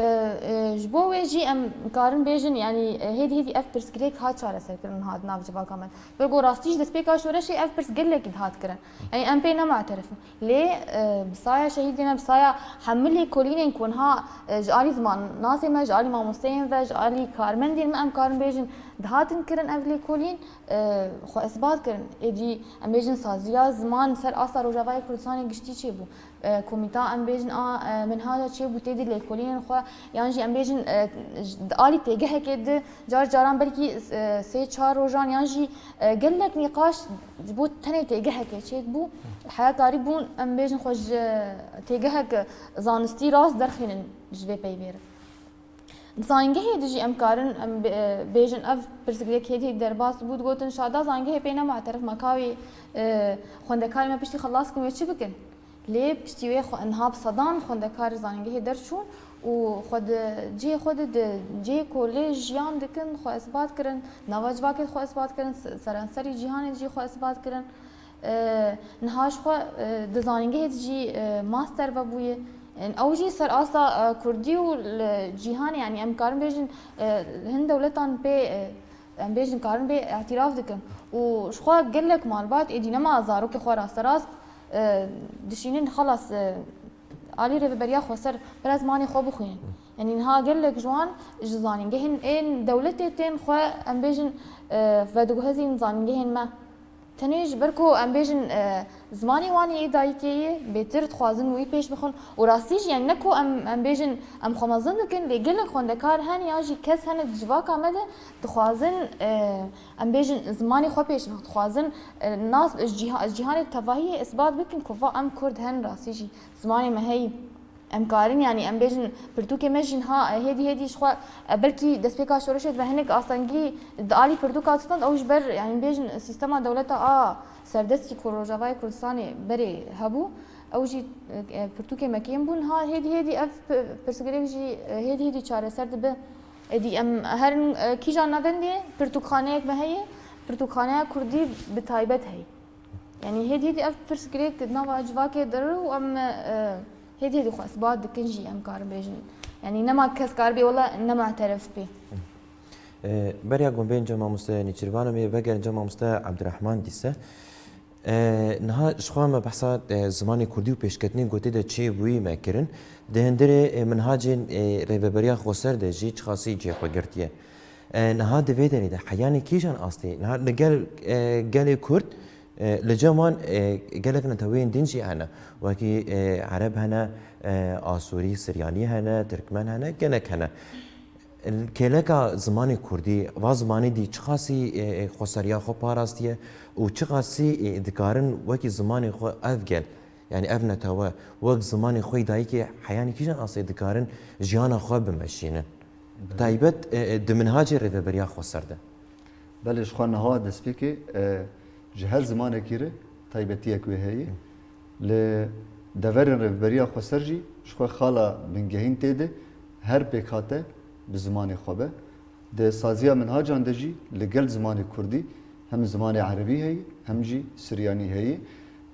E, e, ji bo wê jî em karin bêjin, yanî, e, hêdî hêdî ev pirsgirêk hat çareserkirin, hat nav civaka me. Ber ku rastî ji destpêka şoreşê ev pirs gelekî dihat kirin. Yanî em pê ne mu'terif in. Lê, e, bi saya şehîdê me, bi saya hemû lêkolînên ku niha, e, ji alî zimannasê me, ji alî mamosteyên ve, ji alî karmendên me em karin bêjin dihatin kirin ev lêkolîn, e, xwe isbat kirin. Êdî em bêjin saziya ziman ser asta Rojavayê Kurdistanê giştî çêbû. E, komîta em bêjin a, e, minhaca çêbû tê di lêkolînên xwe, yan jî em bêjin, e, j-, di alî têgehekê di car caran belkî, e, sê çar rojan yan jî, e, gelek nîqaş ji bo tenê têgehekê çêk bû. Heya karî bûn em bêjin xwe ji têgehek zanistî rast derxînin ji vê peyvê re. Di zanîngehê de jî em karin em bê-, bêjin ev pirsgirêk hêdî derbas bû, digotin şada zanîngehê pê ne mu'terif me, ka wî, e, xwendekarê me piştî xelas kin wê çi bikin? Lê piştî wê xwe-, niha bi sedan xwendekar zanîngehê derçûn û xwe di cihê xwe de, di cihê ku lê jiyan dikin, xwe isbat kirin, nava civakê xwe isbat kirin, se-, seranserî cîhanê jî xwe isbat kirin. E, niha ji xwe, e, di zanîngehê de jî, e, master vebûye. Ew jî ser asta, e, kurdî û li cîhanê, yanî em karin bêjin, e, li hin dewletan pê, e, em bêjin karin bê îtiraf dikin. Û ji xwe gelek malbat êdî nema zarokê xwe rasterast, e, dişînin xelas, e, alî rêveberiya xweser bira zimanê xwe bixwînin. Yanî niha gelek ji wan ji zanîngehên ên dewletê tên xwe, em bêjin, e, vediguhezîn zanîngehên me. Tenê ji ber ku em bêjin, e, zimanê wan yê dayikê ye, bêtir dixwazin wî pêş bixin û rastî jî, yanî ne ku em, em bêjin em xwe mezin dikin, lê gelek xwendekar hene yan jî kes hene di civaka me de dixwazin, e, em bêjin zimanê xwe pêş bixin, dixwazin, e, nas ji cîha-, ji cîhanê tevahiyê isbat bikin ku va em kurd hen rastî jî zimanê me heyî. Em karin, yanî em bêjin pirtûkê me jî niha, e, hêdî hêdî ji xwe, e, belkî destpêka şoreşê dibe hinek astengî di alî pirtûka tutan, ew ji ber, yanî bêjin sîstema dewleta a serdestî ku Rojavayê Kurdistanê berê hebû, ew jî, e, pirtûkê me kêm bû. Niha hêdî hêdî ev pi-, pirsgirêk jî, e, hêdî hêdî çareser dibe. Êdî em herin, e, kîjan navendê pirtûkxaneyek me heye, pirtûkxaneya kurdî bi taybet heye. Yanî hêdî hêdî ev pirsgirêk di nava civakê de re û em, e, hêdî hêdî xwe isbat dikin jî, em karin bêjin. Yanî nema kes karibê wela ne mu'terif bê. E, beriya ku em bên cem mamoste Nêçîrvan em ê vegerin cem mamoste Ebdurehman dîse. E, niha ji xwe me behsa, e, zimanê kurdî û pêşketinên ku tê de çêbûyî me kirin. Di hundirê, e, minhacên, e, Rêveberiya Xweser de jî çiqasî cihê xwe girtiye. E, niha di vê derê de heyanî kîjan astê? Niha li gel, e, gelê Kurd, e, li cem wan, e, gelek neteweyên din jî hene. Wekî, e, Ereb hene, e, Asûrî, Siryanî hene, Tirkmen hene, gelek hene. Kêleka zimanê Kurdî, va zimanê dî çiqasî, e, e, xweseriya xwe parastiye û çiqasî, e, dikarin wekî zimanê xwe ev gel, yanî ev netewe, wek zimanê xwe yê dayikê heyanî kîjan astê dikarin jiyana xwe bimeşînin? Belê. Taybet, e, e, di minhacê Rêveberiya Xweser de. Belê, ji xwe niha destpêkê, e, ji her zimanekî re taybetiyek wê heye. Li deverên Rêveberiya Xweser jî ji xwe xala bingehîn tê de her pêkhate bi zimanê xwe be. Di saziya minhacan de jî li gel zimanê kurdî hem zimanê erebî heye, hem jî siryanî heye.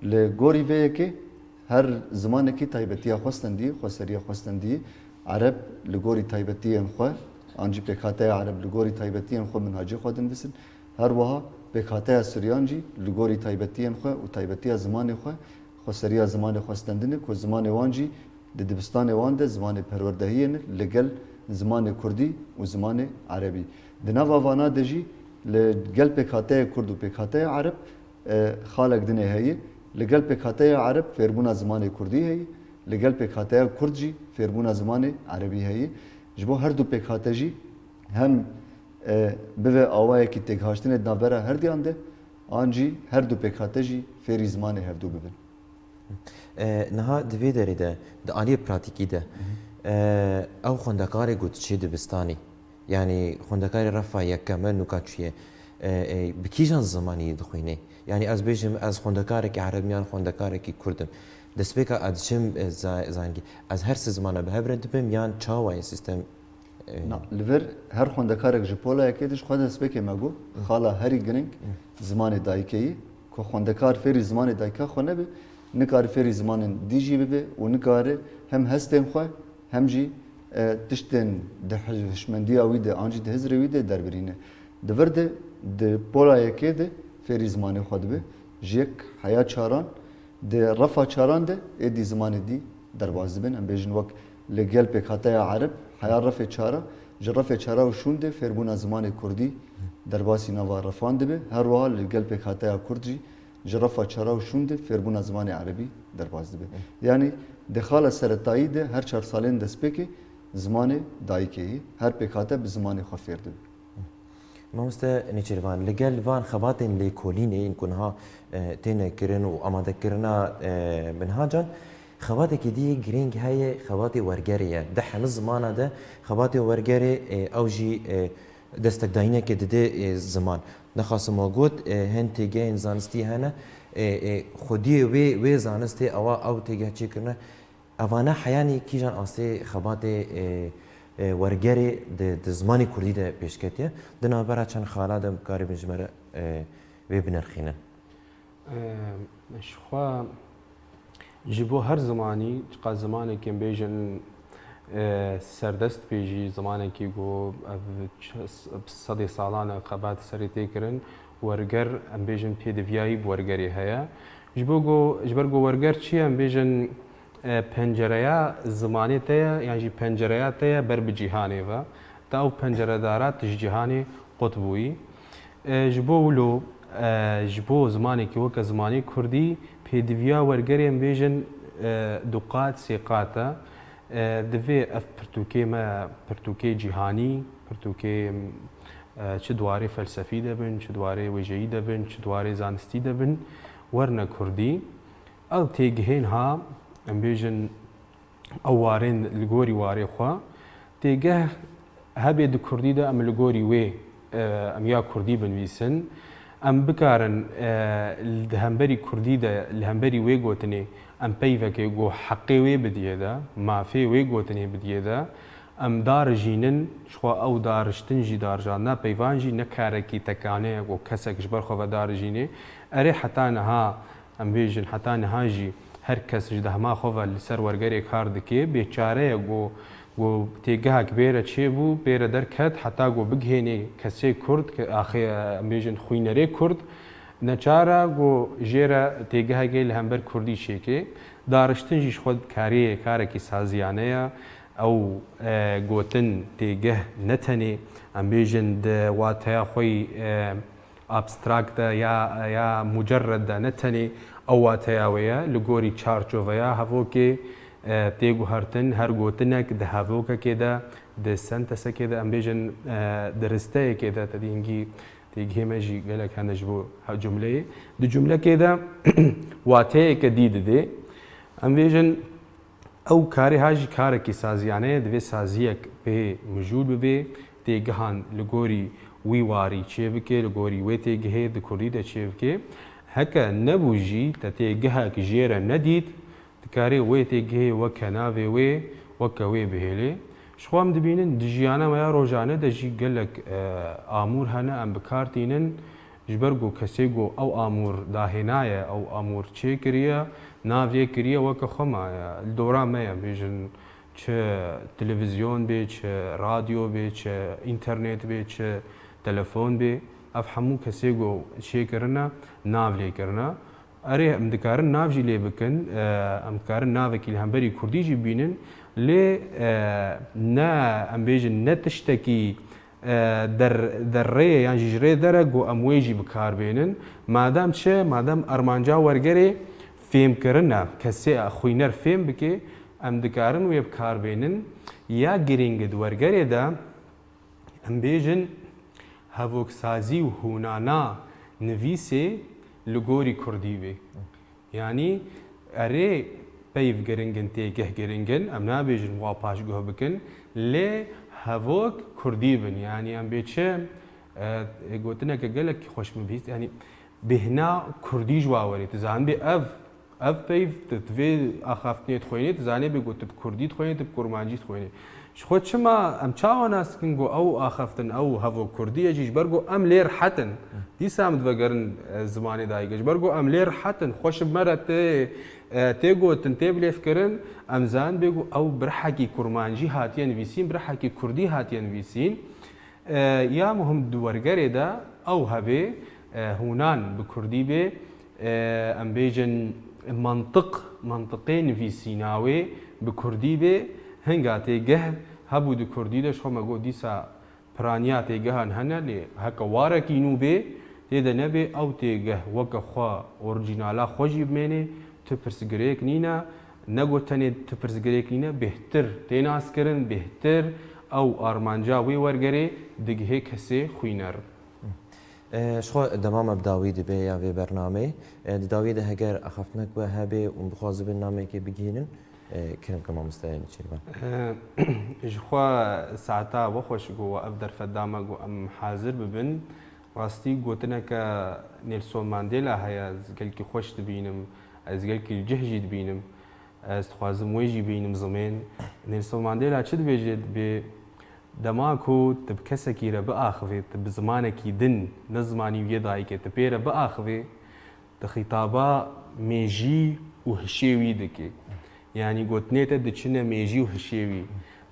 Li gorî vê yekê her zimanekî taybetiya xwe stendiyê, xweseriya xwe stendiyê. Ereb li gorî taybetiyên xwe, an jî pêkhateya ereb li gorî taybetiyên xwe minhacê xwe dinivîsin. Her wiha pêkhateya siryan jî li gorî taybetiyên xwe û taybetiya zimanê xwe, xweseriya zimanê xwe stendine ku zimanê wan jî di dibistanê wan de zimanê perwerdehiyê ne li gel zimanê kurdî û zimanê erebî. Di nava vana de jî li gel pêkhateya kurd û pêkhateya ereb, e, xalek dinê heye. Li gel pêkhateya ereb fêrbûna zimanê kurdî heye, li gel pêkhateya kurd jî fêrbûna zimanê erebî heye. Ji bo her du pêkhate jî hem, e, bibe awayekî têgihaştinê di navbera herdiyan de, an jî her du pêkhate jî fêrî zimanê hevdu bibin. E, niha di vê derê de, di aliyê pratîkî de, e, ew xwendekarê ku diçê dibistanê, yanî xwendekarê refa yekem e, nûka çûye, e, e, bi kîjan zimanî dixwînê? Yanî ez bêjim, ez xwendekarekî ereb yan xwendekarekî kurd im. Destpêka ez diçim, e, za-, zangî, ez her sê zimana bi hev re dibim yan çawa ye sîstem? E, Na, li vir her xwendekarek ji pola yekê de ji xwe destpêkê me got, xala herî giring zimanê dayikê ye. Ku xwendekar fêrî zimanê dayika xwe nebe, nikare fêrî zimanên dî jî bibe û nikare hem hestên xwe hem jî, e, tiştên di hij-, hişmendiya wî de an jî di hizrê wî de derbirîne. Di vir de di pola yekê de fêrî zimanê xwe dibe. Ji yek heya çaran, di refa çaran de êdî zimanê dî derbas dibin. Em bêjin wek li gel pêkhateya ereb heya refê çara, ji refê çara û şûn de fêrbûna zimanê kurdî derbasî nava refan dibe. Her wiha li gel pêkhateya kurd jî ji refa çara û şûn de fêrbûna zimanê erebî derbas dibe. Yanî di xala seretayî de her çar salên destpêkê zimanê dayikê ye. Her pêkhate bi zimanê xwe fêr dibe. Mamoste Nêçîrvan, li gel van xebatên lêkolînê yên ku niha, e, têne kirin û amadekirina, e, binhacan, xebatekî dî yê girîng heye, xebatê wergerê ye. Di hemî zimana de xebatê wergerê, e, ew jî, e, destekdayînekê dide, e, ziman. Nexasim we got, e, hin têgehên zanistî hene, e, e, xwediyê wê, wê zanistê ewa ew têgeh çêkirine. Evane heyanî kîjan astê xebatê, e, e, wergerê di, di zimanê kurdî de pêş ketiye? Di navbera çend xala de em bikaribin ji me re, e, wê binirxînin? E, ji xwe ji bo her zimanî, çiqas zimanekê em bêjin, e, serdest bê jî, zimanekî ku ev ç-, sedê salan e xebat serê tê kirin, werger, em bêjin pêdiviyayî bi wergerê heye. Ji bo ku, ji ber ku werger çi ye? Em bêjin, e, pencereya zimanê te ye, yan jî pencereya te ye ber bi cîhanê ve. Te ew penceredara tu ji cîhanê qut bûyî. E, ji bo wilo, e, ji bo zimanekî weke zimanê kurdî, pêdiviya wergerê em bêjin, e, du qat, sê qat e. E, divê ev pirtûkê me, pirtûkê cîhanî, pirtûkê, e, çi di warê felsefî de bin, çi di warê wêjeyî de bin, çi di warê zanistî de bin, werne kurdî. Ew têgihên ha, em bêjin, ew warên li gorî warê xwe, têgeh hebê di kurdî de em li gorî wê, e, em ya kurdî binivîsin. Em bikarin, e, di hemberî kurdî de, li hemberî wê gotinê em peyvekê ku heqê wê bidiyê de, mafê wê gotinê bidiyê de, em darijînin, ji xwe ew dariştin jî, darijandina peyvan jî ne karekî tekane ye ku kesek ji ber xwe ve darijînê. Erê, heta niha, em bêjin, heta niha jî her kes ji dehma xwe ve li ser wergerê kar dike, bêçare ye ku, ku têgehek bêre çêbû, bêre derket, heta ku bigihênê kesê kurd, ke axê, em bêjin, xwînerê kurd, neçar e ku jê re têgehekê li hember kurdî çêke. Dariştin jî ji xwe karê, karekî saziyane ye. Ew, e, gotin têgeh ne tenê, em bêjin, di wateya xwe yî, e, abstrakt de ya, ya mucerred de, ne tenê ew wateya wê ye, li gorî çarçoveya hevokê, e, tê guhertin, her gotinek di hevokekê de, di sentesekê de, em bêjin, e, di risteyekê de, te dî hingî têgihê me jî gelek hene ji bo he cumleyê. Di cumlekê de wateyeke dî didê. Em bêjin, ew karê ha jî karekî saziyane ye, divê saziyek pê mijûl bibe, têgihan li gorî wî warî çêbike, li gorî wê têgihê di kurdî de çêbike. Heke nebû jî, te têgihek jê re nedît, dikarê wê têgihê weke navê wê, weke wê bihêlê. Ji xwe em dibînin, di jiyana me ya rojane de jî gelek, e, amûr hene, em bi kar tînin. Ji ber ku kesê ku ew amûr dahênaye, ew amûr çêkiriye, nav yê kiriye weke xwe maye. Li dora me ye, bêjin çi televîzyon bê, çi radyo bê, çi înternet bê, çi telefon bê. Ev hemû kesê ku çêkirine, nav lê kirine. Erê, em dikarin nav jî lê bikin, e, em dikarin navekî li hemberî kurdî jî bînin, lê, e, ne, em bêjin, ne tiştekî, e, der-, derrê ye yan jî ji rê der e ku em wê jî bi kar bênin. Madem çi? Madem armanca wergerê fêmkirin e, kesê xwîner fêm bike, em dikarin wê bi kar bênin. Ya girîng di wergerê de, em bêjin, hevoksazî û hûnana nivîsê li gorî kurdî bê. Yanî, Erê, peyv giring in, têgeh giring in, em nabêjin wa paşguh bikin, lê hevok kurdî bin. Yanî em bê çi, e, gotineke gelekî xweş min bihîst, yanî bêhna kurdî ji wa werê. Tu zanibê ev, ev peyv, tu, tu vê axaftinê dixwênî, tu zanê bê got tu bi kurdî dixwênî, tu bi kurmancî dixwênî. Ji xwe çima em çawa nas dikin ku ew axaftin, ew hevok kurdî ye jî, ji ber ku em lê rihet in. Dîsa em divegerin, e, zimanê dayikê. Ji ber ku em lê rihet in, xweş bi me re tê, e, tê gotin, tê bilêvkirin, em zanibê ku ew bi rihekî kurmancî hatiye nivîsîn, bi rihekî kurdî hatiye nivîsîn. E, ya muhim di wergerê de ew hebê, e, hûnan bi kurdî bê, e, em bêjin mantiq, mantiqê nivîsîna wê bi kurdî bê, hinga têgeh hebû di kurdî de, ji xwe me got dîsa piraniya têgehan hene, lê heke warekî nû bê, tê de nebê, ew têgeh weke xwe, orîjînala xwe jî bimênê, tu pirsgirêk nîne, ne got tenê tu pirsgirêk nîne, bêhtir tê naskirin, bêhtir ew armanca wê wergerê digihê kesê xwîner. E, ji xwe dema me bi dawî dibe ya vê bernameyê. E, di dawî de heger axaftinek we hebe û bixwazibin namekê bigihînin, e, kerem ke mamoste Nêçîrvan. E, ji xwe saeta we xweş ku we ev derfet da me ku em hazir bibin. Rastî gotineke Nelson Mandela heye, ez gelkî xweş dibînim, ez gelkî li cih jî dibînim. Ez dixwazim wê jî bînim zimên. Nelson Mandela çi dibêje? Dibê, dema ku tu bi kesekî re biaxivî, tu bi zimanekî din, ne zimanî wî yê dayikê, tu pê re biaxivî, tu xîtaba mêjî û hişê wî dikî. Yanî gotinê te diçine mêjî û hişê wî.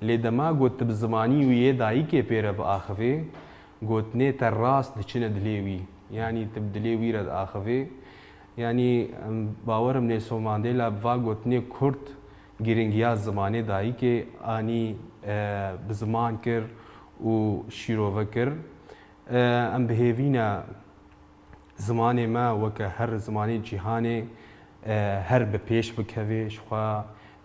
Lê dema got tu bi zimanî wî yê dayikê pê re biaxivî, gotinê te rast diçine dilê wî. Yanî tu bi dilê wî re diaxivî. Yanî, em, bawer im Nelson Mandela bi va gotinê kurt giringiya zimanê dayikê anî, e, bi ziman kir û şîrove kir. E, em bi hêvî ne zimanê me weke her zimanê cîhanê, e, her bi pêş bikeve, ji xwe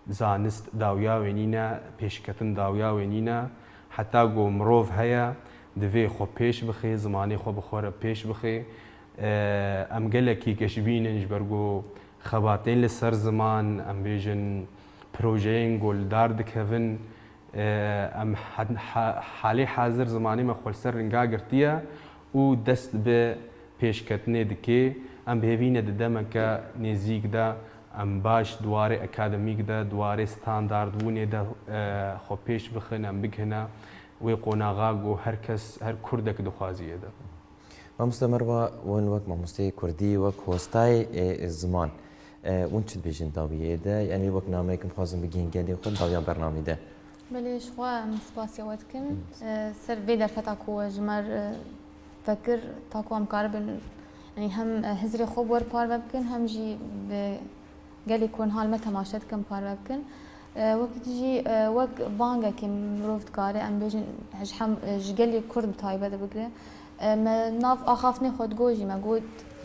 zanist dawiya wê nîne, pêşketin dawiya wê nîne. Heta ku mirov heye, divê xwe pêş bixe, zimanê xwe bi xwe re pêş bixe. E, em gelekî geşbîn in, ji ber ku xebatên li ser ziman, em bêjin projeyên ku li dar dikevin, e, em ha-, ha-, halê hazir zimanê me xwe li ser ringa girtiye û dest bi pêşketinê dike. Em bi hêvî ne di demeke nêzîk de em baş di warê akademîk de, di warê standardbûnê de, e, xwe pêş bixin, em bigihine wê qonaxa ku her kes, her kurdek dixwazî yê de. Mamoste Merva, hûn wek mamosteyê kurdî, wek hostayê, e, ziman, e, hûn çi dibêjin dawiyê de? Yanî wek nameyek em dixwazin bigihîn gelê xwe dawiya bernameyê de. Belê, ji xwe em spasiya we dikin. E, ser vê derfeta ku we ji me re, e, vekir, ta ku em karibin, yanî hem, e, hizrê xwe bi we re parve bikin, hem jî bi gelê ku niha li me temaşe dikin parve bikin. E, wekî jî, e, wek bangekê mirov dikare, em bêjin, ji hem, e, ji gelê Kurd bi taybet bigire. E, me nav axaftinê xwe digot jî, me got,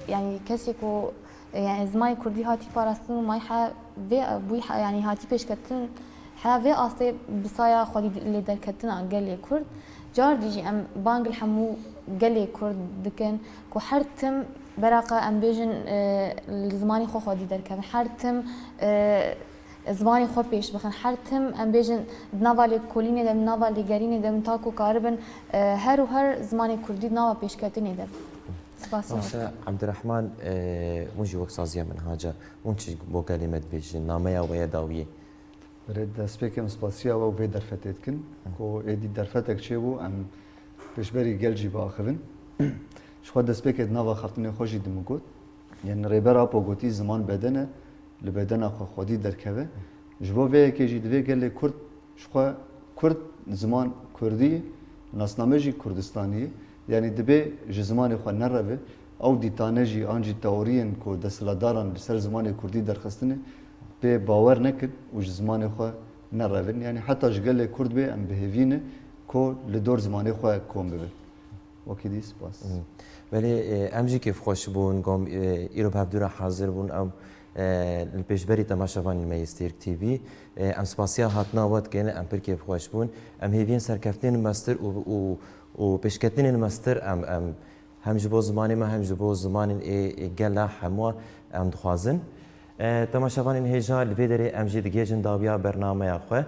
yanî kesê ku, e, yanî zimanê Kurdî hatî parastin û may he vê, bûyî he, yanî hatî pêşketin he vê astê bi saya xwedî lê derketina gelê Kurd. Car dî jî em bang li hemû gelê Kurd dikin ku her tim beraqa em bêjin, e, li zimanê xwe xwedî derkevin. Her tim, e, zimanê xwe pêş bixin. Her tim em bêjin di nava lêkolînê de bin, nava lêgerînê de bin, ta ku karibin, e, her û her zimanê Kurdî di nava pêşketinê de bin. Spas. Mamoste Ebdirehman, e, hûn jî wek saziya minhaca, hûn çi bo gelê me dibêjin, nameya we ya dawiyê? Berê destpêkê em spasiya we û vê derfetê dikin, ku êdî derfetek çêbû, em pêşberî gel jî biaxivin. Ji xwe destpêkê di nav axaftinê xwe jî di min got, yanî Rêber Apo gotî, ziman beden e, li bedena xwe xwedî derkeve. Ji bo vê yekê jî divê gelê Kurd ji xwe Kurd, ziman Kurdî, nasname jî Kurdistanî ye. Yanî dibe ji zimanê xwe nereve. Ew dîtane jî an jî teoriyên ku desthilatdaran li ser zimanê Kurdî derxistine, pê bawer nekin û ji zimanê xwe nerevin. Yanî heta ji gelê Kurd bê em bi hêvî ne ku li dor zimanê xwe kom bibin. Wekî dî spas. Hmm. Belê, e, em jî kêfxweş bûn, gom, e, îro bi hevdû re hazir bûn. Em, e, li pêşberî temaşevanên me yê Stêrk T V, e, em spasiya hatina we dikin, em pir kêfxweş bûn. Em hêviyên serkeftinên mestir û, û, û pêşketinên mestir em, em hem ji bo zimanê me hem ji bo zimanên ê, ê gela hemû em dixwazin. E, temaşevanên hêja, li vê derê em jî digihêjin dawiya bernameya xwe.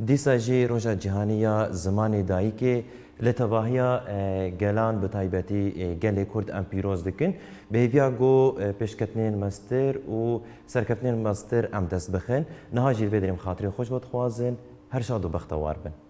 Dîsa jî Roja Cîhanî ya Zimanê Dayikê li tevahiya, e, gelan, bi taybetî, e, gelê Kurd em pîroz dikin. Bi hêviya ku, e, pêşketinên mestir û serkeftinên mestir em dest bixin. Niha jî li vê derê em xatirê xwe ji we dixwazin. Her şad û bextewar bin.